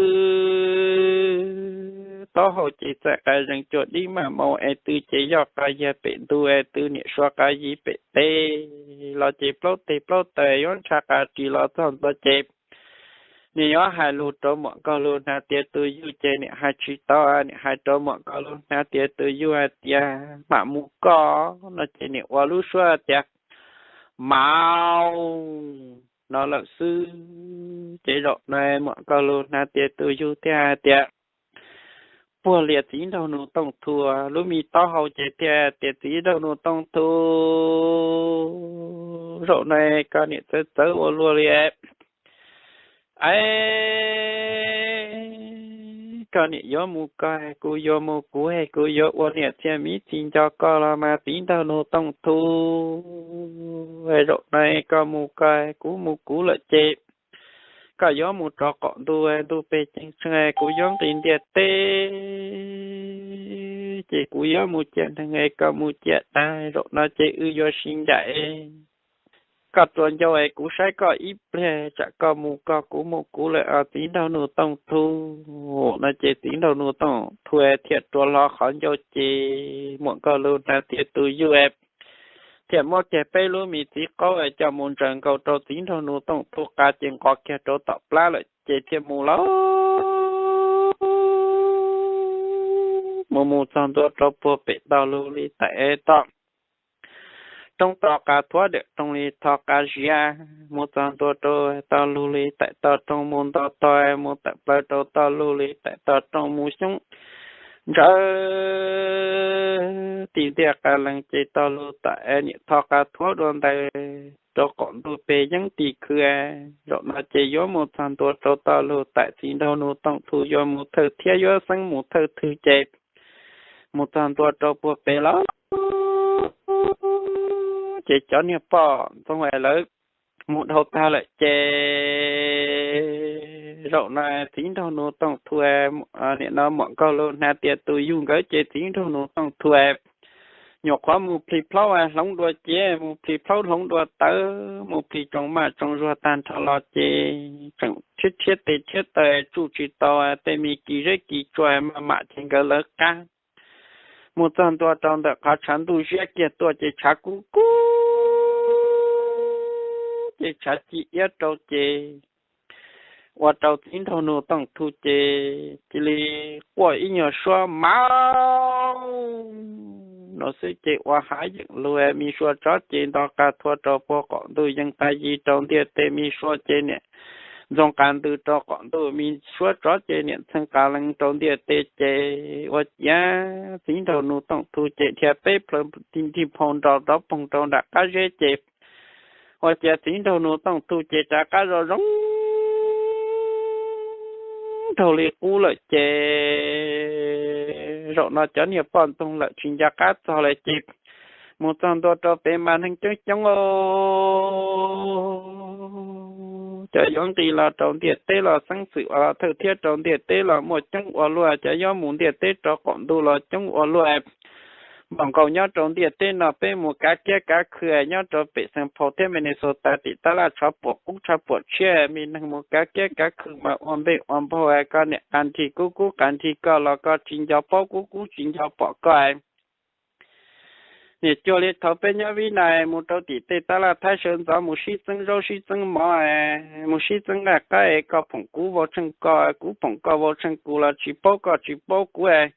taub hau ces txaim qa zees cuag dib maj maus es tw ces yog qa yag pem ntug es tw niam sua qa yig pem teb los ces plaub teg plaub taw yuav nrhav qas ris los txog ntua ces niam yuav hais lus rau muam Nkauj Lug Hnav tias tus yug ces niam hais tsis tau, niam hais rau muam Nkauj Lug Hnav tias tus yug hais tias mam mus koj no ces niam ua lub suab tias mau no lawm xwb. Ces zaum no muam Nkauj Lug Hnav tias tus yug thiaj hais tias puag lias txiv nraug nus Tooj Thu lub me taub hau ces thiaj tias txiv nraug nus Tooj Thu, zaum no koj niam txawv txawv ua luaj li, es koj niam yuav mus koj, kuv yuav mus kuv, es kuv yuav ua niam txiv miv txiv nco koj los mas txiv nraug nus Tooj Thu, zaum no koj mus koj, kuv mus kuv lawm ces koj yuav mus rau qaum ntuj, ntuj pem ceeb tsheej, kuv yuav nqis ntiaj teb ces kuv yuav mus cia neeg, koj mus cia dab, zaum no ces wb yuav sib ncaim. Koj tua ncauj es kuv saib koj ib pliag, tsam koj mus koj, kuv mus kuv lawm os txiv nraug nus Tooj Thu no ces txiv nraug nus Tooj Thu thiaj rua hlo qhov ncauj ces muam Nkauj Lug Hnav tias tus yug thiaj muab kiag peb lub me txiv qaub coj mus ntsaws nkaus rau txiv nraug nus Tooj Thu qab ces nqos kiag rau tom plab lawm ces thiaj mus lawm. Mus mus txog ntua rau puag pem tog lug li taim toj roob, toj qab thuav dawm roob li tho qab ziab, mus txog ntua rau tog lug li taim toj roob, mus nto tog mus tawm plaws rau tog lug li taim toj roob, mus xyoob ntsawv ti ntiaj qab lees ces tog lug tam niam tho qab thuav dua ntais rau qaum ntuj pem yeeb tim khw. Zaum no ces yuav mus txog ntua rau tog lug tam txiv nraug nus Tooj Thu yuav mus thawj thiab yuav xeeb mus thawj thwg ces mus txog ntua rau puag pem lawm ces cov niag poj ntxoog lawv mus dhau tag lawm ces zaum no txiv nraug nus Tooj Thu, nim no muam Nkauj Lug Hnav tias tus yug nkawd ces txiv nraug nus Tooj Thu nyuam qhuav mus plhis plaub hloov dua cev, mus plhis plaub hloov dua tawv, mus plhis tsoos maj tsoos zuag tag nrho los ces tseem rhiab rhiab tes rhiab taw tsuj tsis tau tej me kis zeb kis tsua maj mam ces nkawd lawv qab mus txog ntua rau ntawm qhov tshav ntuj ziab kiag tuaj ces tshav kub kub ces tshav ci iab rau ces ua rau txiv nraug nus Tooj Thu ces cia li quaj ib nyuag suab mau no xwb ces ua hav yeem lug, me sua tsov ces nto qab thuav rau puag qaum ntuj yees qab yig rau ntiaj teb, me sua ces niam ntxoog qab ntws rau qaum ntuj, me sua tsov ces niam ntxeeg qab lees rau ntiaj teb ces ua ciav txiv nraug nus Tooj Thu ces dhia peb plhaw nrig phau nrov nrov poog rau nram qab zeb ces ua ciav txiv nraug nus Tooj Thu ces rov qab zoo zoo nraug li qub lawm ces zaum no cov niag poj ntxoog lawm tsis nco qab txog lawm ces mus txog ntua rau pem mas neeg coob coob, cov yuav nqis los rau ntiaj teb los xeeb xwm ua los thawj thiab rau ntiaj teb los muaj coob ua luaj, cov yuav mus ntiaj teb rau qaum ntuj los coob ua luaj. Npaum nkaus nyob rau ntiaj teb no peb mus kav kiab kav khw nyob rau pem Xeev Phau thiab Minnesota tim tab laj tshav puam qub tshav puam tshiab, me neeg mus kav kiab kav khw mas ua npej ua npaug, koj niam qab nrig kub kub qab nrig koj los koj tsis nco paub, kub kub tsis nco pom koj. Niam cuag li thaum peb nyob Vib Nais mus rau tim tej tab laj Thaib sawv ntxov mus sib txeeb zaub sib txeeb mov, mus sib txeeb nqaij qab es koj phoom kuv vau tsheej koj, kuv phoom koj vau tsheej kuv los tsis paub koj tsis paub kuv.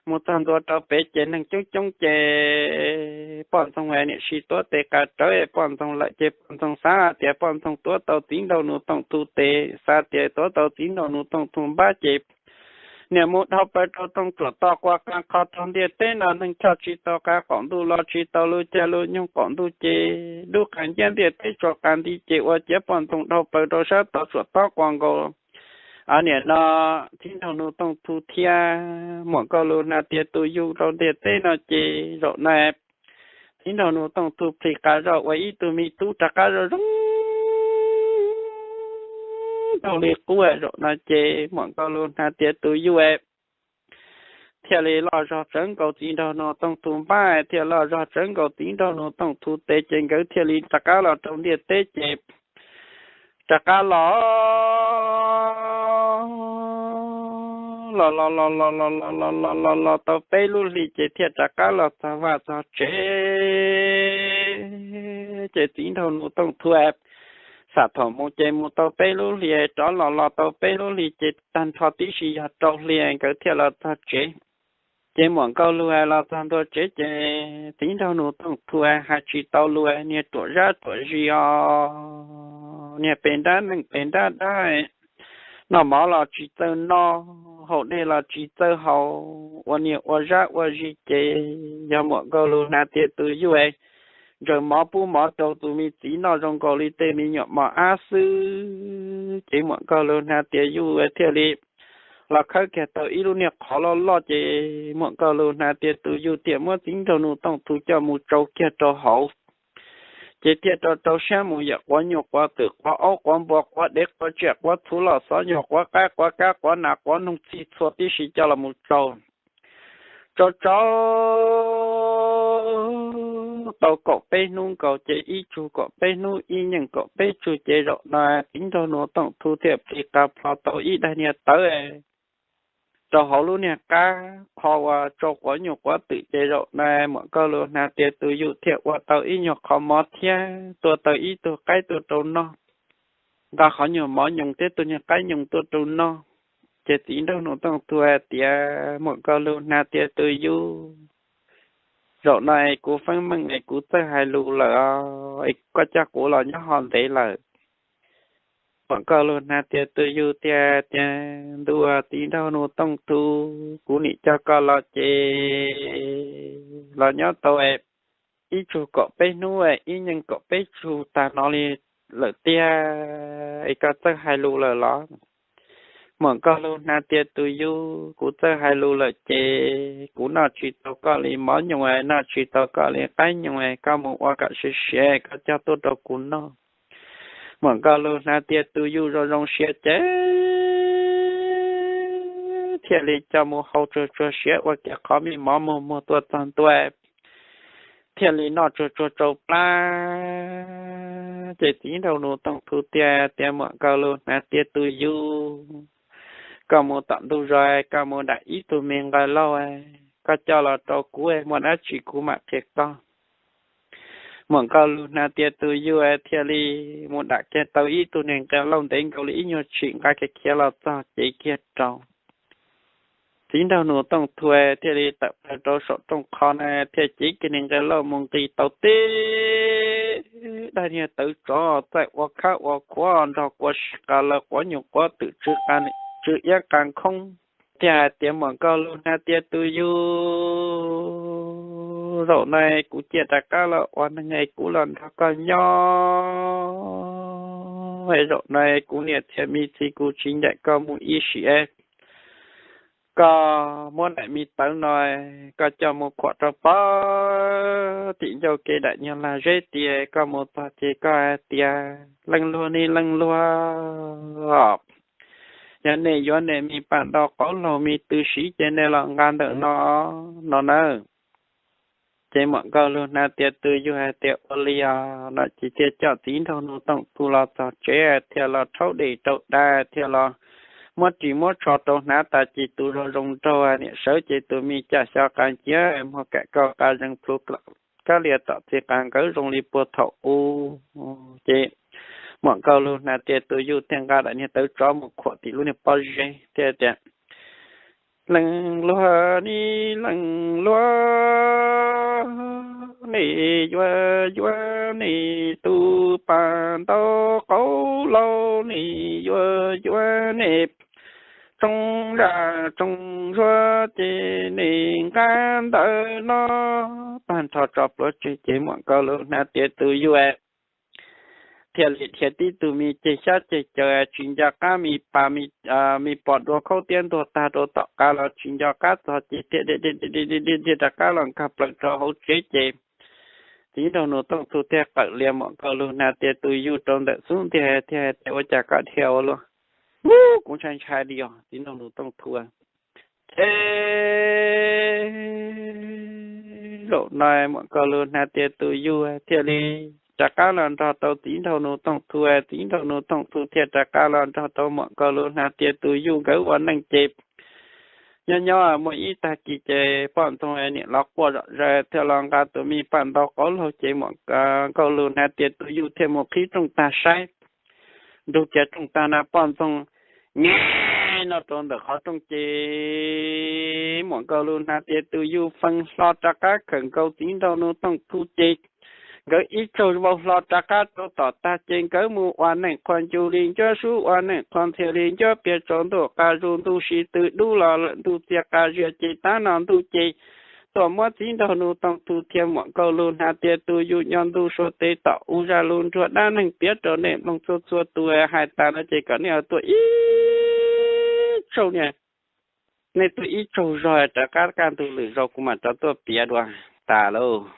Mus txog ntua rau pem ces neeg coob coob ces poj ntxoog niam sij tuav tes qas rawv, poj ntxoog lawm ces poj ntxoog xav tias poj ntxoog tuav tau txiv nraug nus Tooj Thu tes, xav tias tuav tau txiv nraug nus Tooj Thu npab ces niam mus dhau plaws rau rooj tsuam toj quas qas qhov rau ntiaj teb no neeg choj tsis tau qab, qaum ntuj los tsis tau lub caij lub nyoog, qaum ntuj ces dub qas nciab ntiaj teb tsuas qas nti ces ua ciav poj ntxoog dhau plaws rau sab tod tsuam toj quas nkaus. Niam no txiv nraug nus Tooj Thu thiab muam Nkauj Lug Hnav tias tus yug rau ntiaj teb no ces zaum no txiv nraug nus Tooj Thu plhis qas zog ua ib tug me tub rov qab zoo zoo nraug li qub. Zaum no ces muam Nkauj Lug Hnav Tiav tus yug thiaj li loj zog tsawv nkaus Txiv Nraug Nus Tooj Thu npab, thiaj loj zog tsawv nkaus Txiv Nraug Nus Tooj Thu tes, ces nkawd thiaj li rov qab los rau ntiaj teb ces rov qab los los los los los los los los los los los tau peb lub hlis ces thiaj rov qab los txog vaj txog tsev. Ces Txiv Nraug Nus Tooj Thu xam thaum mus ces mus tau peb lub hlis, rov los los tau peb lub hlis ces tag nrho tib si yog rau hli nkawd thiaj los txog tsev. Ces muam Nkauj Lug los txog ntua tsev ces Txiv Nraug Nus Tooj Thu hais tsis tau lus, niag ruam zab ruam zis os, niag pes nrab neej pes nrab dab, noj mov los tsis txawj noj, haus dej los tsis txawj haus, ua niag ua zab ua zis ces yog muam Nkauj Lug Hnav Tiav tus yug ntsaws mov pub mov rau tus me txiv noj zoo nkaus li tej me nyuam mos ab xwb. Ces muam Nkauj Lug Hnav Tiav yug thiaj li los khawb kiag tau ib lub niag qhov loj loj ces muam Nkauj Lug Hnav Tiav tus yug thiaj muab Txiv Nraug Nus Tooj Thu coj mus tsau kiag rau hauv. Ces thiaj rau rau siab mus yawm quav nyuj quav twm quav aub quav npua quav dev quav tsiaj quav txhuv los xov nyuag quav qaib quav kab quav nas quav noog txhij txhua tib si coj los mus tsau. Tsau tsau tau kaum peb hnub nkaus ces ib tsug kaum peb hnub ib nyeej kaum peb tsug ces zaum no Txiv Nraug Nus Tooj Thu thiaj plis qa plho tau ib daig niag tawv rau hauv lub niag qab qho uas tsau quav nyuj quav twm ces zaum no muam Nkauj Lug Hnav Tiav tus yug thiaj ua tau ib nyuag qhov mov thiab tua tau ib tug qaib tuaj rau noj, nqa qhov nyuag mov nyoos thiab tus niag qaib nyoos tuaj rau noj. Ces Txiv Nraug Nus Tooj Thu hais tias muam Nkauj Lug Hnav Tiav tus yug, zaum no es kuv feeb meej es kuv txawj hais lus lawm os, es koj coj kuv los nyob ho ntev lawm. Muam Nkauj Lug Hnav Tiav tus yug thiaj tias ntuj, Txiv Nraug Nus Tooj Thu, kuv nim coj koj los ces los nyob tau ib tsug kaum peb hnub ib nyeej kaum peb tsug tag no li lawm tiag, es koj txawj hais lus lawm los? Muam Nkauj Lug Hnav Tiav tus yug, kuv txawj hais lus lawm ces kuv noj tsis tau koj li mov nyoos, noj tsis tau koj li qaib nyoos, koj mus ua kom siav siav koj coj tuaj rau kuv noj. Muam Nkauj Lug Hnav Tiav tus yug zoo zoo siab ces thiaj li coj mus hau tsuag tsuag siav ua kiag qhov me mov muag muag tuaj txog ntua, thiaj li noj tsuag tsuag tsau plab. Ces Txiv Nraug Nus Tooj Thu thiaj tias muam Nkauj Lug Hnav Tiav tus yug, koj mus tom ntug zos koj mus dam ib tug me nqaij lauj, koj coj los rau kuv, muaj dab tsi kuv mam qhia koj. Muam Nkauj Lug Hnav Tiav tus yug thiaj li mus dam kiag tau ib tug niag nqaij lauj ntev nkaus li ib nyuag tshim nqa kiag khiav los txog cev kiag rau. Txiv Nraug Nus Tooj Thu thiaj li tawm plaws rau saum rooj qho na thiaj cev kiag niag nqaij lauj mus nqis tau tib daig niag tawv tsov txaij ua khab ua khuav nrog kua si qa law quav nyuj quav twm tsw iab qa nkhoob. Thiaj hais tias muam Nkauj Lug Hnav Tiav tus yug, zaum no kuv cia rov qab los ua neeg es kuv los nrog koj nyob, zaum no kuv niam thiab me txiv kuv tsis ncaim koj mus ib sim es koj muab daim me tawv no koj coj mus khuam rau pog tim ncauj ke daim nyuag lag zeb tias koj mus txog ces koj hais tias leej luag ne leej luag, yog nej yuav nej me pam ntau qauv laug me tw siv ces nej los nqa ntawm no, no nawb. Ces muam Nkauj Lug Hnav Tiav tus yug hais tias ua li os no ces thiaj coj Txiv Nraug Nus Tooj Thu los txog tsev thiaj los rhaub dej rau da thiaj los muab ris muab tsho rau hnav tas ces tus zoo zoo nraug niam sawv ces tus me caj xyov qa nciab muag kam kauj qa zees plhu kab lias tom txiv qa nkawd zoo li puag thaum ub. Ces muam Nkauj Lug Hnav Tiav tus yug thiaj nqa daim niag tawv tsov mus khuam tim lub niag pob zeb thiaj tias leej luag ne leej luag, nej yuav yuav nej tus pam ntau qauv laug, nej yuav yuav nej tsoo zaj tsoo zuag ces nej nqa ntawm no. Tag nrho tso plhuav tseg ces muam Nkauj Lug Hnav Tiav tus yug thiaj li dhia tib tug me ceg xyab ceg caws tsis nco qab, me pas me pos dua khaub tiab ntuag tag rau tom qab los tsis nco qab txog ces thiaj dhia rov qab los nkag plaws rau hauv tsev ces Txiv Nraug Nus Tooj Thu thiaj qawm lias muam Nkauj Lug Hnav Tiav tus yug rau ntawm xub ntiag thiaj hais tias ua cas koj dhia ua luaj? Ub, kuv ntshai ntshai li os txiv nraug nus Tooj Thu. Ces zaum no muam Nkauj Lug Hnav Tias tus yug thiaj li rov qab los nrog tau txiv nraug nus Tooj Thu. Txiv nraug nus Tooj Thu thiaj rov qab los nrog tau muam Nkauj Lug Hnav Tias tus yug nkawd ua neej ces nyob nyob muaj ib tag kis ces poj ntxoog niam los quaj zom zaws thiaj los nqa tus me paj ntoo qauv laug ces muam Nkauj Lug Hnav Tias tus yug thiaj mus qhib rooj tag saib. Nrug kiag rooj tag na poj ntxoog nyem noj rau ntawm qhov rooj ces muam Nkauj Lug Hnav Tias tus yug feej hlo rov qab khawm nkaus txiv nraug nus Tooj Thu ces nkawd ib tsaug vau hlo rov qab rau tom tag ces nkawd mus ua neej qhuav ncu li ncuab sub, ua neej qhuav ntxhias li ncuab pias, tsaus ntuj qa zus ntuj sis tw dub los lawm, ntuj txias qa zias ces tab no ntuj ces tuaj muab txiv nraug nus Tooj Thu thiab muam Nkauj Lug Hnav Tias tus yug nyob ntuj suav teb tom u zaj lus nruag dab neeg piav rau nej mloog txhua txhua tus. Hais tas no ces kom nej tuaj ib tsaug niam, nej tuaj ib tsaug zog rov qab kaj ntug lwm zaus kuv mam rov tuaj piav dua. Tas lauj.